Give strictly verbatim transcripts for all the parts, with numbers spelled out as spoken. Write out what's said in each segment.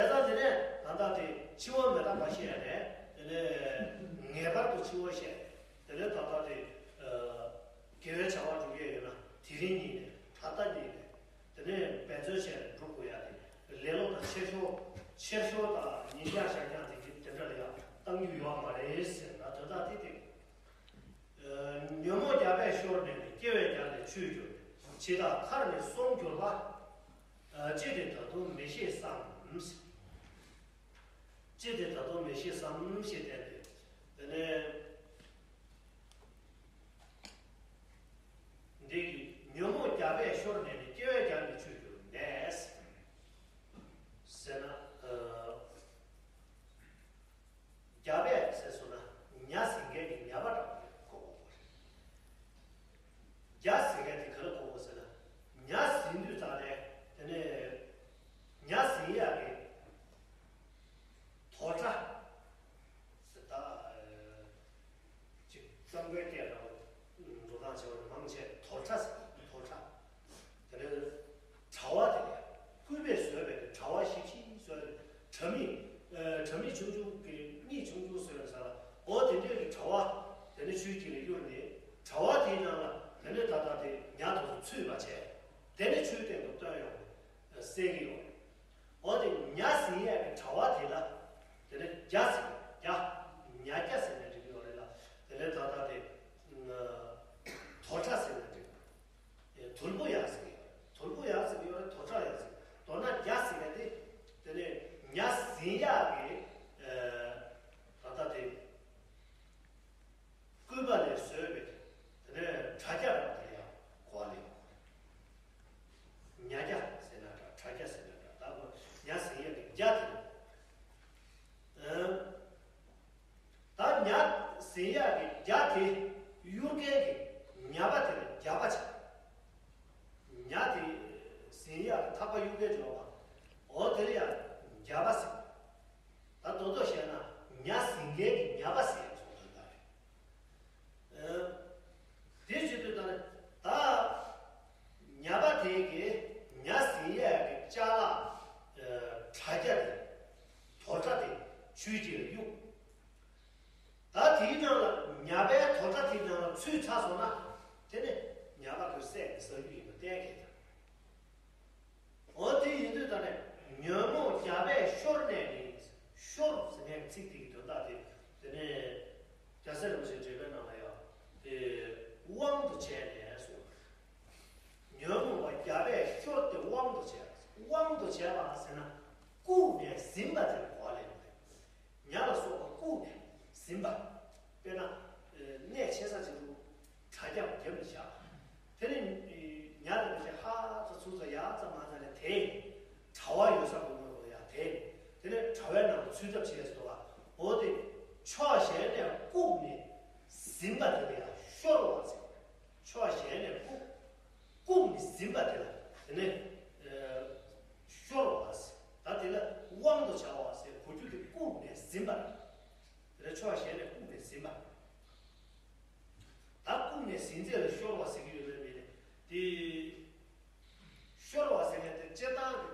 བྱས་ཙང་དེ་ནས་ད་ལྟ་དེ་འཆི་བ་མི་རྟག་པ་བཤད་ནས། དེ་ནས་ངེས་པར་དུ་འཆི་བ་བཤད། དེ་ནས་ད་ལྟ་དེ་དགེ་བའི་བྱ་བ་སྒྲུབ་ཡས་ཡོད་ན་དེ་རིང་ཉིད་ནས་ད་ལྟ་ཉིད་ནས། དེ་ནས་འབད་བརྩོན་བྱས་ནས་སྒྲུབ་དགོས་ཡ་དེ། ལེ་ལོ་དང་ཆེ་ཤོས་ཆེ་ཤོས་དང་ཉིན་ཞག་ཞག་རྐྱང་དེ་གི་དེ་འདྲ་ལ་ཡང་གཏང་རྒྱུ་ཡོད་མ་རེད་ཟེར་ན། དོན་དག་དེ་དེ། ཉོན་མོངས་རྒྱ་པས་ཤོར་ནས་ནི། སྐྱེ་བའི་རྒྱ་ནི་ཆོས་གྱུར་ནས། འཆི་བདག་མཐར་ནི་སོང་གྱུར་པ། ཅི་སྟེ་ད་དུང་མི་ཤེས་སམ། ཅི་སྟེ་ད་དུང་མི་ཤེས་སམ་ཞེས་བསྟན་ཏེ། དེ་ནས་འདི་གི་ཉོན་མོངས་རྒྱ་པས་ཤོར་ནས་ནི། སྐྱེ་བའི་རྒྱ་ནི་ཆོས་གྱུར་ནས་ཟེར་ན། རྒྱ་པས་ཟེར་སོང་ན་ཉ་ཟིན་མཁན་གྱི་ཉ་པ་འདྲ་པོ་གོ་དགོས་པ་རེད། རྒྱ་ཟེར་མཁན་དེ་ག་ལ་གོ་དགོས་ཟེར་ན། ཉ་ཟིན་དུས་ཙང་ནས་དེ་ནས་ཉ་ཟིན་ཡག་གི་དོ་ཁྲ་ཟེར་ད། ཅིག་གཙང་པོའི་སྐད་འདྲ་པོ་འགྲོ་སྟངས་བྱས་པ་ནི་མང་ཆེ་དོ་ཁྲ་ཟེར། དོ་ཁྲ། དེ་ནས་དྲ་བ་དེ་ལ་སྐུད་པས་བཟོས་པའི་དྲ་བ་ཞིབ་ཞིབ་བཟོས་ནས་དྲ་མིག་ཨ། དྲ་མིག་ཆུང་ཆུང་གི་མིག་ཆུང་ཆུང་བཟོས་ནས་ཟ་ལ། འོ་དེ་འདྲའི་གི་དྲ་བ་དེ་ནས་ཆུའི་དཀྱིལ་ལ་གཡུར་ནས། དྲ་བ་དེའི་ནང་ལ་དེ་ནས་ད་ལྟ་དེ་ཉ་དེ་ཚོ་ཚུད་པ་བྱས། དེ་ནས་ཆུའི་སྟེང་དུ་བཏོན་ཡོང་ནས་བསད་ཀྱི་ཡོད། འོ་དེ་ཉ་ཟིན་ཡས་ཀྱི་དྲ་བ་དེ་ལ་དེ་ནས་རྒྱ་ཟེར། རྒྱ། ཉ་རྒྱ་ཟེར་ནས་འབྲི་གི་ཡོད་རེད་ལ། དེ་ནས་ད་ལྟ་དེ་དོ་ཁྲ་ཟེར་ནས་འབྲི། དུལ་པོ་ཡང་ཟེར་གྱི་ཡོད་རེད། དུལ་པོ་ཡང་ཟེར་གྱི་ཡོད་རེད། དོ་ཁྲ་ཡང་ཟེར། མདོར་ན་རྒྱ་ཟེར་མཁན་དེ་དེ་ནས་ཉ་ཟིན་ཡག་གི་ཨ། ད་ལྟ་དེ་སྐུད་པ་ལས་བཟོས་པའི་དེ་ནས་དྲ་རྒྱ་རང་དེ་ཡང་གོ་བ་ལེན་དགོས་རེད། ཉ་རྒྱ་ཟེར་ན་འདྲ། དྲ་རྒྱ་ཟེར་ན་འདྲ། ད་གོ་ཉ་ཟིན་ཡག་གི་རྒྱ་དེ། ཨ། ད་ཉ་ཟིན་ཡག་གི་རྒྱ་དེ་གཡུག་མཁན་གྱི་ཉ་པ་དེ་ལ་རྒྱ་པ་བྱ། ཉ་དེ་ཟིན་ཡག་གི་ཐག་པ་གཡུག་མཁན་ཅིག་ཡོད་པ། འོ་དེ་ལ་ཡང་རྒྱ་པ་ཟེར། ད་རྡོག་རྡོག་བཤད་ན་ཉ་ཟིན་མཁན་གྱི་ཉ་པ་ཟེར་ཡག་ཚོ་དོན་དག་རེད། ཨ། དེ་བྱེད་དུས་ད་ནི་ད་ཉ་པ་དེ་གིས་ཉ་ཟིན་ཡག་གི་ཅ་ལག་ཨ། དྲ་རྒྱ་དེ། དོ་ཁྲ་དེ་ཆུའི་དཀྱིལ་ལ་གཡུག་ད་དེའི་ནང་ལ་ཉ་པའི་དོ་ཁྲ་དེའི་ནང་ལ་ཚུད་ཚར་སོང་ན། དེ་ནི་ཉ་པ་དེ་བསད་ཀྱི་ཟ་རྒྱུ་ཡིན་པ་གཏན་འཁེལ་བ། འོ་དེ་ཡིན་དུས་ད་ནི་ཉོན་མོངས་རྒྱ་པས་ཤོར་ནས་ནི། ཤོར་ཟེར་མཁན་གྱི་ཚིག་དེ་གི་དོན་དག་དེ། དེ་ནས་རྒྱལ་སྲས་རིན་པོ་ཆེའི་འགྲེལ་པའི་ནང་ལ་ཡང་དེ་དབང་དུ་བྱས་ནས་གསུངས། ཉོན་མོངས་པ་རྒྱ་པས་ཤོར་ཏེ་དབང་དུ་བྱས། དབང་དུ་བྱས་པ་ཟེར་ན་བཀུག་ནས་ཟིན་པ་དེ་ལ་གོ་བ་ལེན་དགོས། ཉ་ལ་སོགས་པ་བཀུག་ནས་ཟིན་པ། དཔེར་ན་གནས་ཆེ་ས་ཅིག་ཏུ་དྲ་རྒྱ་བརྒྱབ་ནས་བཞག་དེ་ནས་ཉ་དེ་ཚོས་ཧ་ཙ་ཚུར་ཙ་ཡ་ཙ་མ་ཙ་ནས་དེད། དྲ་བ་ཡོད་ས་གོ་ནོར་ལ་ཡ་དེད། དེ་ནས་དྲ་བའི་ནང་ཚུད་ཐབས་བྱས་སོ། འོ་དེ་ཕྱོགས་གཞན་ནས་བཀུག་ནས་ཟིན་པ་དེ་ལ་ཡ་ཤོར་བ་ཟེར། ཕྱོགས་གཞན་ནས་བཀུག་བཀུག་ནས་ཟིན་པ་དེ་ལ་དེ་ནས་ཨ། ཤོར་བ་ཟེར། ད་དེ་ལ་དབང་དུ་བྱ་བ་ཟེར་གོ་རྒྱུ་དེ་བཀུག་ནས་ཟིན་པ། དེ་ལ་ཕྱོགས་གཞན་ནས་བཀུག་ནས་ཟིན་པ། ད་བཀུག་ནས་ཟིན་ཚད་ལ་ཤོར་བ་ཟེར་གྱི་ཡོད་པའི་མིང་ནི་དེ། ཤོར་བ་ཟེར་མཁན་དེ་སྤྱིར་བཏང་གི་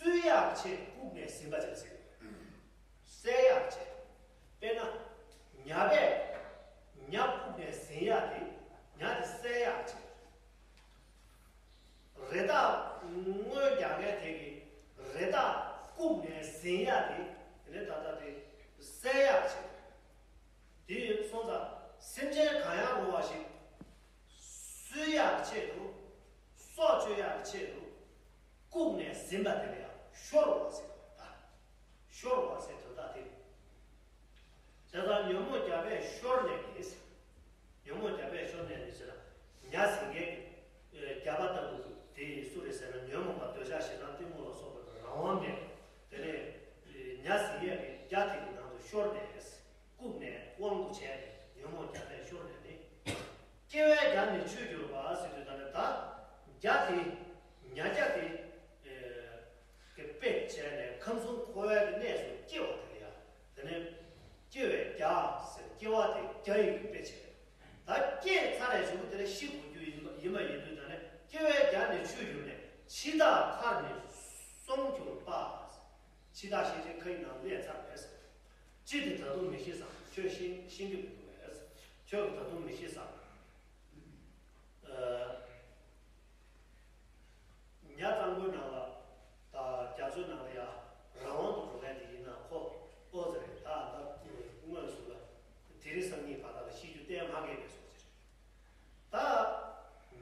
གསོད་ཡག་ཆེད་བཀུག་ནས་ཟིན་པ་ཅིག་ཟེར་གྱི་ཡོད། བསད་ཡག་ཆེད། དཔེར་ན་ཉ་པས་ཉ་བཀུག་ནས་ཟིན་ཡག་དེ་ཉ་དེ་བསད་ཡག་ཆེད། རི་དྭགས་རྔོན་རྒྱག་མཁན་དེ་གིས་རི་དྭགས་བཀུག་ནས་ཟིན་ཡག་དེ་དེ་ནས་ད་ལྟ་དེ་བསད་ཡག་ཆེད། དེ་སོང་ཙང་སེམས་ཅན་གང་ཡང་རུང་བ་ཞིག་གསོད་ཡག་ཆེད་དུ་སྲོག་གཅོད་ཡག་ཆེད་དུ་བཀུག་ནས་ཟིན་པ་དེ་ལ་ཡང་ཤོར་བ་ཟེར་བ་ད། ཤོར་བ་ཟེར་དོན་དག་དེ་རེད། བྱས་ཙང་ཉོན་མོངས་རྒྱ་པས་ཤོར་ནས་ནི། ཉོན་མོངས་རྒྱ་པས་ཤོར་ནས་ནི་ཟེར་ན་ཉ་ཟིན་མཁན་གྱི་རྒྱ་པ་ལྟ་བུ་དེ་སུ་རེད་ཟེར་ན་ཉོན་མོངས་པ་འདོད་ཆགས་ཞེ་སྡང་གཏི་མུག་ལ་སོགས་པ་དང་རང་དབང་མེད། དེ་ནས་ཉ་ཟིན་ཡས་ཀྱི་རྒྱ་དེ་གི་ནང་དུ་ཤོར་ནས་བཀུག་ནས་དབང་དུ་བྱས་ནས་ཉོན་མོངས་རྒྱ་པས་ཤོར་ནས་ནི། སྐྱེ་བའི་རྒྱ་ནི་ཆོས་གྱུར་པ་ཟེར་དུས་ད་ནི་ད་རྒྱ་དེ་ཉ་རྒྱ་དེ་གི་དཔེ་བྱས་ནས་ཁམས་གསུམ་འཁོར་བའི་གནས་སུ་སྐྱེ་བ་དེ་ལ་ཡང་དེ་ནི་སྐྱེ་བའི་རྒྱ་ཟེར། སྐྱེ་བ་དེ་རྒྱ་ཡི་དཔེ་བྱས། ད་སྐྱེས་ཚར་བའི་གཞུག་གུ་དེ་ལ་ཤི་དགོས་རྒྱུ་ཡིན་པ་ཡིན་པ་ཡིན་དུས་ད་ནི་སྐྱེ་བའི་རྒྱ་ནི་ཆོས་གྱུར་ནས་འཆི་བདག་མཐར་ནི་སོང་གྱུར་པ། འཆི་བདག་གཤིན་རྗེ་ཁ་ཡི་ནང་སླེབས་ཚར་བས། ཅི་སྟེ་ད་དུང་མི་ཤི་སམ། ཁྱོད་ཤི་ཤི་གི་མི་འདུག་པས། ཁྱོད་ཀྱིས་ད་དུང་མི་ཤི་སམ། ཨ། ཉ་གཙང་པོའི་ནང་ལ། ད་རྒྱ་མཚོའི་ནང་ལ་ཡ་རང་དབང་དུ་འགྲོ་མཁན་དེ་ཡིན་ན་ཁོ་ཨོ་ཙི་རེད། ད་ད་དངོས་སུ་ལ་དེ་རིང་སང་ཉིན་བར་དག་ལ་ཤི་རྒྱུ་གཏན་མ་འཁེལ་བའི་སོ་ཙི་རེད། ད་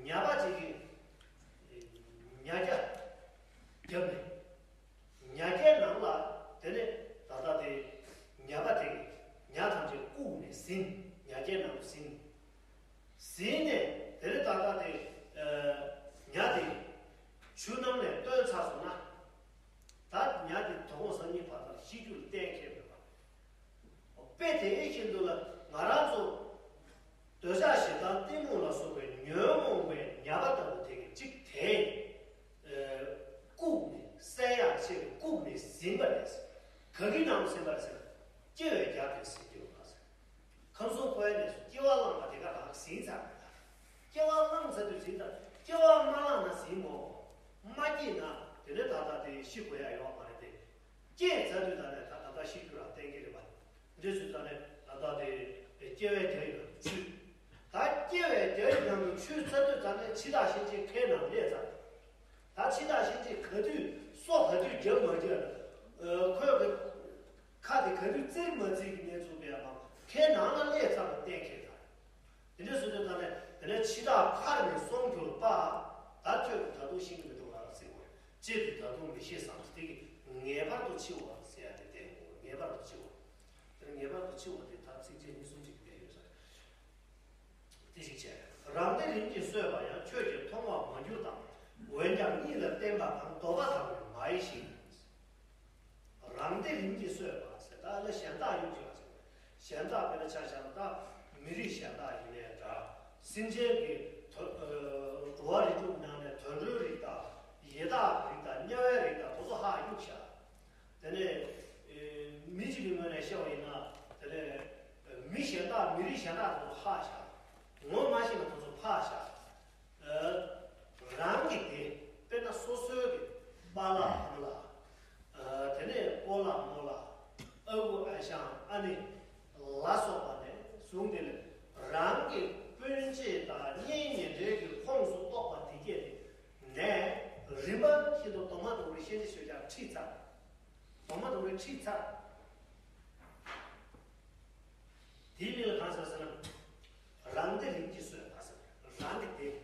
ཉ་པ་ཅིག་གིས་ཉ་རྒྱ་བརྒྱབ་ནས། ཉ་རྒྱའི་ནང་ལ་དེ་ནས་ད་ལྟ་དེ་ཉ་པ་དེ་གིས་ཉ་ཐམས་ཅད་བཀུག་ནས་ཟིན། ཉ་རྒྱའི་ནང་དུ་ཟིན། ཟིན་ནས་དེ་ནས་ད་ལྟ་དེ་ཉ་དེ་ཆུ་ནང་ནས་བཏོན་ཚར་སོང་ན། ད་ཉ་དེ་དོ་དགོང་སང་ཉིན་བར་དག་ཤི་རྒྱུ་ལ་གཏན་འཁེལ་མེད་པ། དཔེ་དེ་བཞིན་དུ་ལ་ང་རང་ཚོ་འདོད་ཆགས་ཞེ་སྡང་གཏི་མུག་ལ་སོགས་པའི་ཉོན་མོངས་པའི་ཉ་པ་ལྟ་བུ་དེ་གིས་གཅིག་དེ་བཀུག་ནས་བསད་ཡག་ཆེད་དུ་བཀུག་ནས་ཟིན་པ་རེད། ག་གི་ནང་ཟིན་པ་རེད་ཟེར་ན། སྐྱེ་བའི་རྒྱབ་ནས་ཟིན་གྱི་ཡོད་པ་ཟེར། ཁམས་གསུམ་འཁོར་བའི་གནས་སུ་སྐྱེ་བ་བླངས་པ་དེ་ག་རང་ཟིན་ཚར་བ་དང་། སྐྱེ་བ་བླངས་ཚར་དུས་ཟིན་ཚར། སྐྱེ་བ་མ་བླངས་ན་ཟིན་མོ། མ་སྐྱེས་ན་དེ་ནས་ད་ལྟ་དེ་ཤི་དགོས་ཡ་ཡོད་མ་རེད་དེ། སྐྱེས་ཚར་དུས་ད་ནས་ད་ད་ལྟ་ཤི་རྒྱུ་རང་གཏན་འཁེལ་རེད་པ། འདི་ཚོའི་ད་ནས་ད་ལྟ་དེ་སྐྱེ་བའི་རྒྱ་ཡི་ནང་ཆུད། ད་སྐྱེ་བའི་རྒྱ་ཡི་ནང་དུ་ཆུད་ཚར་དུས་ད་ནས་འཆི་བདག་གཤིན་རྗེ་ཁའི་ནང་སླེབས་ཚར། ད་འཆི་བདག་གཤིན་རྗེ་ག་དུས་སོ་ག་དུས་རྒྱབ་མ་རྒྱབ། ཁོས་གི་ཁ་དེ་ག་དུས་བཙིར་མ་བཙིར་གྱི་གནས་ཚུལ་མེད་པ། ཁའི་ནང་ལ་སླེབས་ཚར་བ་གཏན་འཁེལ་ཚར། དེ་འདྲའི་སོ་སོའི་ཐོག་ནས་དེ་ནས་འཆི་བདག་ཁ་ནས་སོང་གྱུར་པ། ད་ཁྱོད་ཀྱིས་ད་དུང་ཤི་གི་མི་འདུག་ལ་ཟེར་བ། ཅི་སྟེ་ད་དུང་མི་ཤི་སམ། དེ་གིས་ངེས་པར་དུ་འཆི་བ་ཟེར་ཡ་དེ་བསྟན་དགོས། ངེས་པར་དུ་འཆི་བ། དེ་ནས་ངེས་པར་དུ་འཆི་བ་དེ་ད་ཚིགས་བཅད་གཉིས་གསུམ་ཅིག་བསྟན་ཡོད་ས་རེད། དེ་ཞིག་བྱས། རང་སྡེ་རིམ་གྱིས་གསོས་པ་ཡང་། ཁྱོད་ཀྱིས་མཐོང་བར་མ་གྱུར་ཏམ། འོན་ཀྱང་གཉིས་ལ་བརྟེན་པ་གང་། དོགས་པ་དག་ནི་མ་ཡེ་ཤེས། རང་སྡེ་རིམ་གྱིས་གསོས་པ་ཟེར། ད་ལ་གཞན་དག་དབྱུག་ཅིག་ལ་ཟེར། གཞན་དག་དཔེར་ན་ཆ་བཞག་ན་ད་མི་རིགས་གཞན་དག་ཡིན་ནའི་འདྲ། སེམས་ཅན་གྱི་དོ་ཨ་འགྲོ་བ་རིགས་དྲུག་ནང་ནས་དུད་འགྲོའི་རིགས་དང་། ཡི་དྭགས་རིགས་དང་། དམྱལ་བའི་རིགས་དང་། དེ་ཚོ་ཧ་དབྱུག་བཞག། དེ་ནས་ཨེ་མི་གཅིག་གི་ངོས་ནས་བཤད་པ་ཡིན་ན། དེ་ནས་མི་གཞན་དག་མི་རིགས་གཞན་དག་དེ་ཚོ་ཧ་བཞག། ངོ་མ་ཤེས་ན་དེ་ཚོ་ཕ་བཞག། ཨ། རང་གི་སྡེ། དཔེར་ན་སོ་སོའི་གི་པཱ་ལགས་ཨ་མ་ལགས། ཨ། དེ་ནས་སྤོ་ལགས་རྨོ་ལགས། ཨ་ཁུ་ཨ་ཞང་ཨ་ནེ་ལ་སོགས་པ་ནས་བཟུང་སྟེ་ལ། རང་གི་སྤུན་མཆེད་དང་གཉེན་ཉེ་འབྲེལ་གྱི་ཁོངས་སུ་གཏོགས་པ་དེ་གྱད་དེ་ནས་རིམ་པ་བཞིན་དུ་དོགས་མ་དོགས་རིགས་ཤན་འབྱེད་ཤོད་རྒྱག་ཁྲིད་ཚར། དོགས་མ་དོགས་རིགས་ཁྲིད་ཚར། དེའི་མིང་ལ་གང་ཟེར་ཟེར་ན། རང་སྡེ་རིམ་གྱིས་གསོས་པ་ཟེར། རང་གི་སྡེ།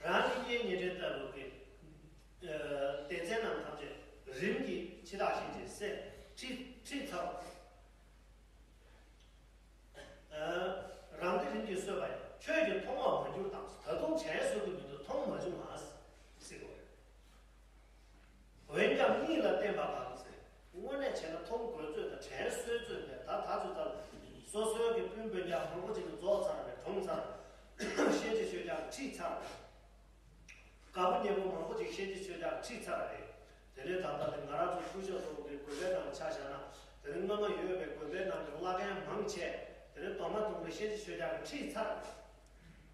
རང་གི་གཉེན་ཉེ་འབྲེལ་ལྟ་བུ་གི་ཨ་སྡེ་ཚན་རྣམས་ཐམས་ཅད་རིམ་གྱིས་འཆི་བདག་གཤིན་རྗེས་བསད་ཁྲིད་ཁྲིད་ཚར། ཨ་རང་སྡེ་རིམ་གྱིས་གསོས་པ་ཡང་། ཁྱོད་ཀྱིས་མཐོང་བར་མ་གྱུར་ཏམ། ད་དུང་དྲན་གསོ་གི་མི་འདུག་མཐོང་མ་བྱུང་ང་ཟེར་གྱི་རེད། འོན་ཀྱང་གཉིས་ལ་བརྟེན་པ་གང་ཟེར། དངོས་གནས་བྱས་ན་མཐོང་དགོས་ཚོད་དང་དྲན་གསོའི་ཚོད་དེ་ད་ད་ཚོད་ལྟར་སོ་སོའི་གི་སྤུན་སྤུན་ཀྱག་མང་པོ་ཅིག་གིས་རྫོགས་ཚར་བས། གྲོངས་ཚར། ཤན་འབྱེད་ཤོད་རྒྱག་ཁྲིད་ཚར། དགའ་པོ་ཉེ་པོ་མང་པོ་ཅིག་ཤན་འབྱེད་ཤོད་རྒྱག་ཁྲིད་ཚར་བ་རེད། དེ་ནས་ད་ལྟ་དེ་ང་རང་ཚོ་སྐུ་ཞབས་སོགས་ཀྱི་དགོན་པའི་ནང་ཆ་བཞག་ན། དེ་ནས་སྔ་མ་ཡོད་པའི་དགོན་པའི་ནང་གི་བླ་རྒན་མང་ཆེ་དེ་ནས་དོགས་མ་དོགས་རིགས་ཤན་འབྱེད་ཤོད་རྒྱག་ཁྲིད་ཚར།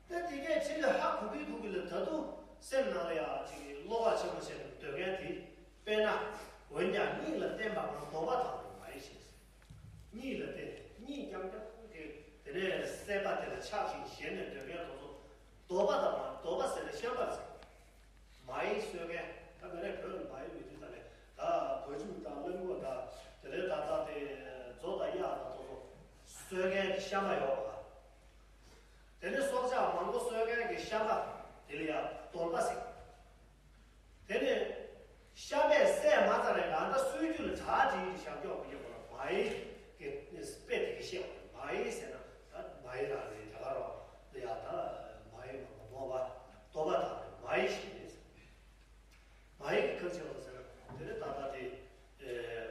ད་དེ་གས་ཕྱི་ལ་ཧ་གོ་གི་གོ་གི་ལ་ད་དུང་སེམས་ནང་ལ་ཡང་ཅིག་བློ་ཁ་ཆེན་པོ་བྱས་ནས་སྡོད་མཁན་དེ། དཔེར་ན། འོན་ཀྱང་གཉིས་ལ་བརྟེན་པ་གང་། དོགས་པ་དག་ནི་མ་ཡེ་ཤེས། གཉིས་ལ་བརྟེན་ནས་གཉིས་རྐྱང་རྐྱང་གི་དེ་ནས་སྲེད་པ་དེ་ལ་ཆགས་ཤིང་ཞེན་ནས་སྡོད་མཁན་དེ་ཚོ། དོགས་པ་དང་མ་དོགས་པ་ཟེར་ན་བཤན་པ་ཟེར། མ་ཡེ་གསོད་མཁན། ད་མི་རེ་བོད་ལ་མ་ཡེ་མི་དུས་ད་ལས་ད་བ་ཕྱུགས་དང་གླང་པོ་དང་དེ་ལས་ད་ལྟ་དེ་མཛོ་དང་གཡག་དང་དེ་ཚོ་གསོད་མཁན་གྱི་བཤན་པ་ཡོད་པ། དེ་ནས་སྲོག་ཆགས་མང་པོ་གསོད་མཁན་གྱི་བཤན་པ་དེ་ལ་ཡང་གདོལ་པ་ཟེར། དེ་ནས་བཤན་པས་བསད་མ་ཚར་བའི་ད་ལྟ་གསོད་རྒྱུ་ལ་གྲ་སྒྲིག་གི་བྱ་སྐྱོག་གི་ཡོད་པ་ལ་མ་ཡེ་གི་དཔེ་དེ་གི་བཤད་པ་རེད། མ་ཡེ་ཟེར་ན་ད་མ་ཡེ་རང་རེད། དེ་ག་རོ་ལ་ཡང་ད་མ་ཡེ་མ་མ་མོ་བ་དོགས་པ་དག་ནི་མ་ཡེ་ཤེས་ནས་ཟེར། མ་ཡེ་གི་ཁ་ཆེ་བ་ཟེར་ན་དེ་ནས་ད་ལྟ་དེ་ཨེ་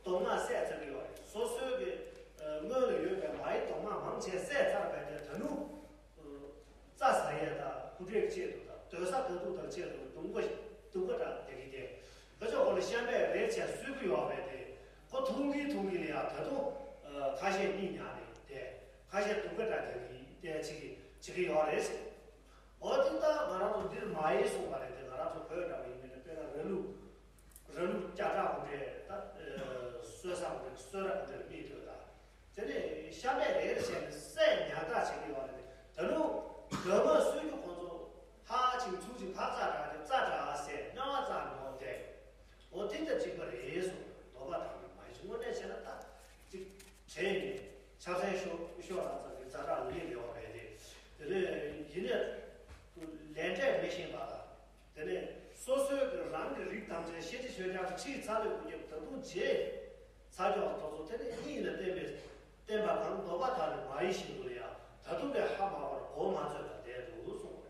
དོགས་མ་བསད་ཚར་གི་ཡོད་རེད། སོ་སོའི་གི་ཨེ་སྔོན་ལ་ཡོད་པའི་མ་ཡེ་དོགས་མ་མང་ཆེ་བསད་ཚར་བས་ཏེ་ད་ནུ་ཨེ་རྩྭ་ཟ་ཡས་དང་ཧུ་ཏྲའི་ཆེད་དུ་དང་སྡོད་ས་དགའ་སྡུག་དང་ཆེད་དུ་སྡུག་པ་སྡུག་པ་འདྲ་དེ་གི་དེ་ཁ་ཆོག་གོ་ལ་བཤན་པས་རེ་བྱས་གསོད་གི་ཡོད་པས་ཏེ་ཁོ་མཐོང་གི་མཐོང་གི་ལ་ཡ་ད་དུང་ཨེ་ཁ་ཤས་གཉིད་ཉལ་ནས་དེ་ཁ་ཤས་སྡུག་པ་འདྲ་དེ་གི་དེ་བྱེད་གི་བྱེད་གི་ཡོད་རེད་ཟེར། འོ་དེ་ལྟར་ང་རང་ཚོ་འདིར་མ་ཡེ་གསུངས་པ་རེད་དེ། ང་རང་ཚོ་བོད་འདྲ་བ་ཡིན་མིན་ནི་དཔེར་ན་ར་ལུག་ར་ལུག་སྐྱ་བྲག་ཧུ་ཏྲའི་ རང་གི་རིགས་ཐམས་ཅད་ཤེས་བྱའི་ཆོས་ཅན་ཁྲིད་ཚར་བའི་སྐུ་ཁྱབ་ད་དུང་རྗེས་ཚར་ཀྱོག་ཐོག་སོ་དེ་ནི་གཉིས་ལ་བརྟེན་པའི་བརྟེན་པ་གང་ལྡོག་པ་དག་ནི་མ་ཡིན་བཞིན་དུ་ལ་ཡང་ད་དུང་པའི་ཧ་མ་བར་གོ་མ་ཚོད་པ་བསྡད་འདུག་གསུངས་པ་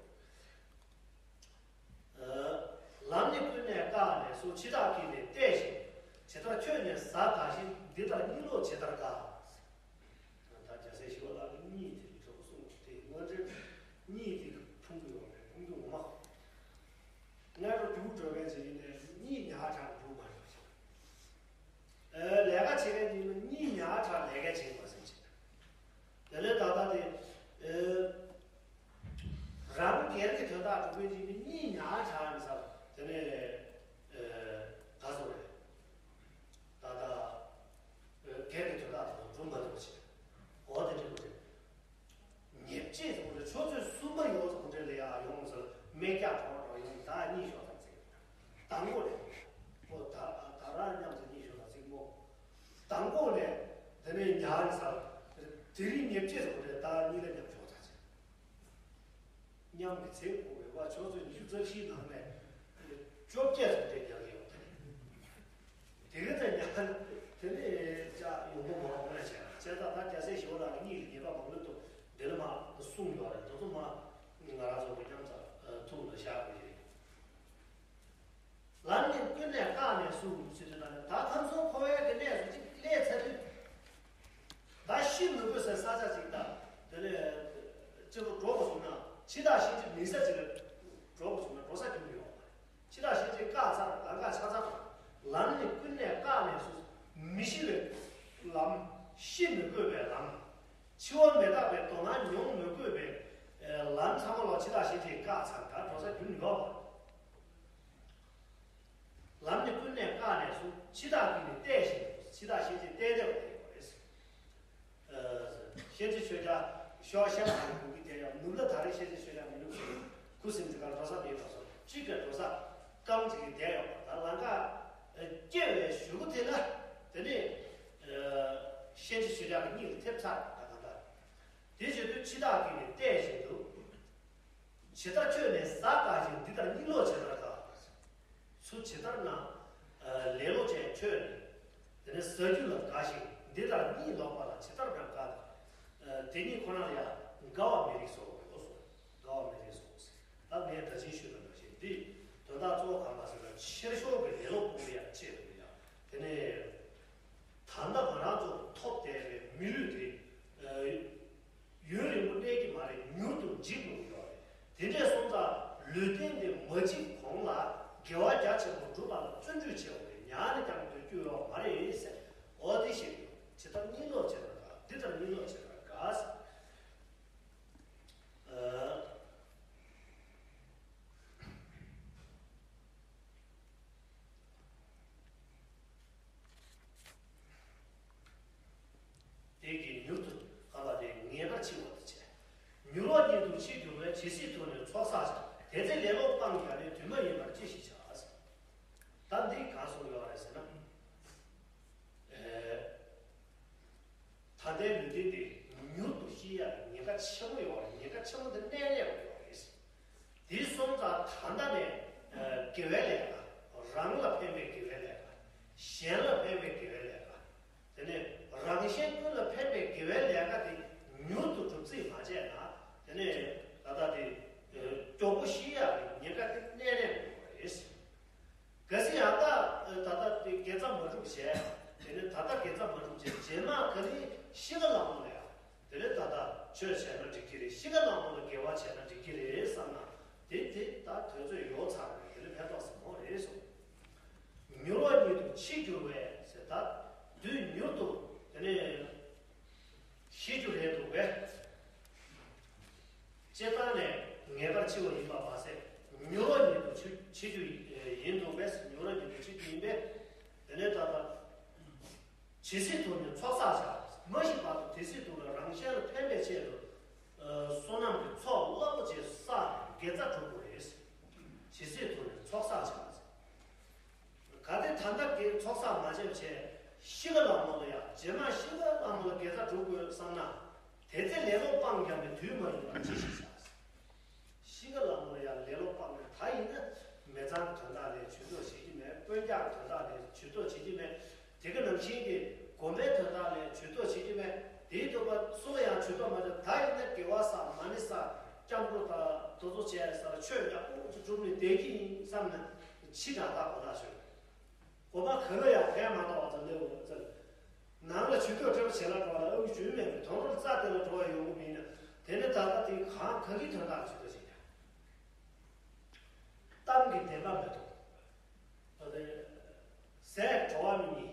རེད། ལམ་ནི་ཀུན་ནས་བཀག་ནས་སུ། འཆི་བདག་གིས་ནི་བལྟས་ཤིང་། ཇི་ལྟར་ཁྱོད་ནི་ཟ་དགའ་ཞིང་། འདི་ལྟར་གཉིད་ལོག་ཇི་ལྟར་དགའ། ད་རྒྱལ་སྲས་ཞི་བ་ལྷ་གིས་གཉིད་དེ་གྲོགས་གསུངས་ཏེ་དངོས་འབྲེལ་གཉིད་དེ་ཕུང་པོའི་འོག་ནས་ཕུང་པོའི་འོག་མ། སྔ་དྲོ་རྒྱུགས་འགྲོ་མཁན་ཅིག་ཡིན་ནའི་གཉིད་ཉག་ཕྲ་རྒྱུགས་མ་འགྲོ་ཞིང་། ལས་ཀ་བྱེད་མཁན་ཅིག་ཡིན་ན་གཉིད་ཉག་ཕྲ་ལས་ཀ་བྱེད་མ་ཟིན་ཅིག་དེ་ལས་ད་ལྟ་དེ། རང་སྒེར་གྱི་དོན་དག་སྒྲུབ་མཁན་ཅིག་ནི་གཉིད་ཉག་ཕྲ་ཡིན་ས་དེ་ནས་ག་སོ་རེད། ད་ལྟ་སྒེར་གྱི་དོན་དག་དང་སྒྲུབ་མ་ཐུབ་པ་བྱེད། འོ་དེ་འདྲ་པོ་རེད། ཉེས་བྱས་ཟེར་བ་རེད། ཆུ་ཚོད་གསུམ་པ་ཡོལ་ཟེར་བ་འདྲ་ལ་ཡ་ཡོང་ཟེར་སྨད་རྒྱག་གྲོགས་གྲོགས་ཡོང་ད་གཉིད་ཤོར་ད་ཚིག་དང་པོ་རེད། ཁོ་ད་ད་རང་མཉམ་དུ་གཉིད་ཤོར་ད་ཚིག་མོ། དང་པོ་ནས་དེ་ནས་ཉག་ཟེར། དེ་རིང་ཉེས་བྱས་ཟེར་བ་རེད། ད་གཉིད་ལ་མཉམ་ཤོར་ད་ཚིག་མཉམ་གྱི་ཚེ་འཁོར་བའི་བར་ཆུ་ཚོད་ཉི་ཤུ་རྩ་བཞིའི་ནང་ནས་བཅོ་བརྒྱད་ཙམ་དེ་རྒྱག་གི་ཡོད་དེ། དེ་ག་ཚད་ཉག་དེ་ནས་ཅག་ཡོང་སྒོ་མང་པོ་ལ་བྱས་ན་བྱས་ཙང་ད་རྒྱལ་སྲས་ཞི་བ་ལྷ་གིས་གཉིད་ཀྱི་ཉེས་པ་མང་པོ་འདུག་འདི་ལ་མ་གསུངས་ཡོད་རེད། དེ་ཚོ་མ་ང་རང་ཚོ་གི་མཉམ་དུ་ཐུགས་ལ་བཞག་དགོས་ཀྱི་རེད། ལམ་ནི་ཀུན་ནས་བཀག་ནས་སུ་ཞེས་དུས་ད་ནི་ད་ཁམས་གསུམ་འཁོར་བའི་གི་གནས་སུ་ཅིག་སླེབས་ཚར་དུས། ད་ཤི་མི་དགོས་ཟེར་ས་ཆ་ཅིག་དང་དེ་ལས་སྤྱི་བོ་འགྲོ་དགོས་སོང་ན་འཆི་བདག་གཤིན་རྗེ་མིན་ས་ཅིག་ལ་འགྲོ་དགོས་སོང་ན་འགྲོ་ས་རྒྱུན་དུ་ཡོད་མ་རེད། འཆི་བདག་གཤིན་རྗེ་བཀག་ཚར་ལམ་ཁ་ཆག་ཚར། ལམ་ནི་ཀུན་ནས་བཀག་ནས་སུ་མི་ཤི་བའི་ལམ། ཤི་མི་དགོས་པའི་ལམ། འཆི་བ་མི་རྟག་པའི་སྡུག་བསྔལ་མྱོང་མི་དགོས་པའི་ལམ་ཚང་མ་ལ་འཆི་བདག་གཤིན་རྗེས་བཀག་ཚར། ད་འགྲོ་ས་རྒྱུན་ཡོད་མ་རེད། ལམ་ནི་ཀུན་ནས་བཀག་ནས་སུ། འཆི་བདག་གིས་ནི་བལྟས་ཤིང་། འཆི་བདག་གཤིན་རྗེས་བལྟས་བསྡད་པ་དེ་ཡོད་རེད། ཤེས་བྱའི་ཆོས་ཅན་ཤོག་ཤམ་དང་གུ་གི་དེ་ཡང་ནུབ་ལ་ད་རེས་ཤེས་བྱའི་ཆོས་ཅན་མི་ནུབ་ཟེར་ཁུ་སིམ་དེ་གར་འགྲོ་ས་མེད་པ་སོགས་གཅིག་ག་འགྲོ་ས་རྐང་གཅིག་གི་བསྡད་ཡོད་པ་ད་ལམ་ཁ་སྐྱེ་བའི་གཞུག་གུ་དེ་ལ་དེ་ནས་ཤེས་བྱའི་ཆོས་ཅན་གྱི་གཉིད་ལ་ཐེབས་ཚར་ད་གང་ལྟར། དེ་བྱེད་དུས་འཆི་བདག་གིས་ནི་བལྟས་བཞིན་དུ། ཇི་ལྟར་ཁྱོད་ནི་ཟ་དགའ་ཞིང་། འདི་ལྟར་གཉིད་ལོག་ཇི་ལྟར་དགའ། ཚུར་ཇི་ལྟར་ན། ལེ་ལོ་ཅན་ཁྱོད་ནི། དེ་ནི་ཟ་རྒྱུ་ལ་དགའ་ཞིང་། འདི་ལྟར་གཉིད་ལོག་པ་ལ་ཇི་ལྟར་ན་དགའ། དེ་གཉིས་ཁོ་ན་ལ་ཡང་དགའ་བ་མི་རིགས་སོ། དགའ་བ་མི་རིགས་སོ། ད་ངས་ད་ཅི་ཞུས་པ་ནང་བཞིན་འདི་དོན་དག་གཙོ་བོ་གང་ལ་ཟེར་ན་ཕྱིར་ཤོར་གྱི་ལེ་ལོ་སྤོང་བའི་ཡང་ཆེད་དུ་ཡང་དེ་ནི། ད་ལྟ་ང་རང་ཚོ་ཐོབ་བསྡད་པའི་མི་ལུས་དེ། ཡུན་རིང་པོ་གནས་ཀྱི་མ་རེད། མྱུར་དུ་འཇིག་དགོས་ཀྱི་ཡོད་རེད། དེ་འདྲས་སོང་ཙང་ལུས་རྟེན་དེ་མ་འཇིག་གོང་ལ་དགེ་བ་རྒྱ་ཆེན་པོ་སྒྲུབ་པ་ལ་བརྩོན་འགྲུས་ཆེ་བ་རེད། ཉག་ནས་ཀྱང་དེ་སྐྱོ་ཡོད་མ་རེད་ཟེར། འོ་དེ་བཤད་ཀྱི་ཡོད། ཇི་ལྟར་གཉིད་ལོག་ཇི་ལྟར་དགའ། འདི་ལྟར་གཉིད་ལོག་ཇི་ལྟར་དགའ་ཟེར། དེ་གིས་མྱུར་དུ་ཧ་ལ་དེ་ངེས་པར་འཆི་བ་དེ་བྱས། མྱུར་བ་ཉིད་དུ་འཆི་འགྱུར་བས། ཇི་སྲིད་དུ་ནི་ཚོགས་བསགས་ཀྱང་། དེ་ཚེ་ལེ་ལོ་སྤངས་ཀྱང་ནི། དུས་མ་ཡིན་པར་ཅི་ཞིག་བྱ། ད་འདི་གང་གསུངས་ཡོད་རེད་ཟེར་ན། ད་ལྟའི་ལུས་རྟེན་འདི་མྱུར་དུ་ཤི་ཡག་ཉེན་ཁ་ཆེན་པོ་ཡོད་རེད། ཉེན་ཁ་ཆེན་པོ་འདི་གནས་ནས་ཡོད་རེད། དེ་སོང་ཙང་ད་ལྟ་ནས་དགེ་བའི་ལས་ཀ། རང་ལ་ཕན་པའི་དགེ་བའི་ལས་ཀ། གཞན་ལ་ཕན་པའི་དགེ་བའི་ལས་ཀ། དེ་ནས་རང་གཞན་ཀུན་ལ་ཕན་པའི་དགེ་བའི་ལས་ཀ་དེ་མྱུར་དུ་སྒྲུབ་རྩིས་མ་བྱས་ན་དེ་ནས་ད་ལྟ་དེ་མགྱོགས་པོ་ཤི་ཡག་གི་ཉེན་ཁ་དེ་གནས་ནས་ཡོད་རེད། གལ་སྲིད་ཡང་ད་ད་ལྟ་དེ་དགེ་རྩ་མ་སྒྲུབ་བྱས། དེ་ནས་ད་ལྟ་དགེ་རྩ་མ་སྒྲུབ་བྱས་རྗེས་མ་ག་ནི་ཤི་ཁ་ལ་མོ་ལ་ཡང་དེ་ནས་ད་ལྟ་ཆོས་བྱས་ན་འགྲིག་གི་རེད། ཤི་ཁ་ལ་མོ་ལ་དགེ་བ་བྱས་ན་འགྲིག་གི་རེད་བསམ་ན་དེ་དེ་ད་དུས་ཚོད་ཡོལ་ཚར་རེད། དེ་ནས་ཕན་ཐོགས་ཟབ་མོ་རེད་གསུངས། མྱུར་བ་ཉིད་དུ་འཆི་འགྱུར་བས་ཟེར། ད་དུས་མྱུར་དུ་དེ་ནས་ཤི་རྒྱུ་རེད་འདུག་པས། སྤྱིར་བཏང་ནས་ངེས་པར་འཆི་བ་ཡིན་པ་མ་ཟད་མྱུར་བ་ཉིད་དུ་འཆི་འཆི་རྒྱུ་ཡིན་འདུག་པས། མྱུར་བ་ཉིད་དུ་འཆི་རྒྱུ་ཡིན་པས། དེ་ནས་ད་ལྟ་ཇི་སྲིད་དུ་ནི་ཚོགས་བསགས་བྱ། མ་ཤི་བར་དུ་དེ་སྲིད་དུ་ལ་རང་གཞན་ལ་ཕན་པའི་ཆེད་དུ་བསོད་ནམས་ཀྱི་ཚོགས་རླབས་པོ་ཆེ་བསགས་ནས་དགེ་རྩ་སྒྲུབ་དགོས་རེད། ཇི་སྲིད་དུ་ནི་ཚོགས་བསགས་བྱ། གལ་ཏེ་ད་ལྟ་གི་ཚོགས་བསགས་མ་བྱས་བྱས་ཤི་ཁ་ལ་མོ་ལ་ཡང་རྗེས་མ་ཤི་ཁ་ལ་མོ་ལ་དགེ་རྩ་སྒྲུབ་དགོས་བསམ་ན། དེ་ཚེ་ལེ་ལོ་སྤངས་ཀྱང་ནི། དུས་མ་ཡིན་པར་ཅི་ཞིག་བྱ། ཤི་ཁ་ལ་མོ་ལ་ཡང་ལེ་ལོ་སྤངས་ནས་ད་ཡིན་ན་མི་ཚང་དོན་དག་ ལས་ཇུས་གཏོགས་བྱེད་ཀྱི་མེད། དཔོན་རྒྱགས་དོན་དག་ལས་ཇུས་གཏོགས་བྱེད་ཀྱི་མེད། དེ་ག་ནང་བཞིན་གྱི་དགོན་པའི་དོན་དག་ལས་ཇུས་གཏོགས་བྱེད་ཀྱི་མེད། དེའི་ཐོག་པ་སུ་ལ་ཡང་ཇུས་གཏོགས་མ་བྱེད། ད་ཡིན་ན་དགེ་བ་བསགས་མ་ཎི་བསགས་སྐྱབས་འགྲོ་དང་དེ་ཚོ་བྱས་ས་ལ་ཆོས་ཡག་པོ་ཅིག་སྒྲུབ་ནས་བསྡད་ཀྱི་ཡིན་བསམ་ན་ཕྱི་དྲག་དག་གོ་ཐག་ཆོད། དགོན་པ་ག་ལ་ཡང་ཕན་མ་ཐོགས་པ་ཙམ་ལས་འོ་ཙམ། ནང་ལ་ཇུས་གཏོགས་སྤྲད་པ་བྱེད་ལ་འགྲོ་བ་ལ་ཨུ་ཇུས་མེད་པའི་དོན་རོར་རྩ་དེ་ལ་འགྲོ་བ་ཡོང་གི་མིན་ན། དེ་ནི་ད་ལྟ་དེ་གང་ག་གི་དོན་དག་ཇུས་གཏོགས་བྱེད་ཀྱང་། གཏམ་གྱི་བདེན་པ་མི་འདུག་ད་དེ་ཟས་བྲོ་བ་མི་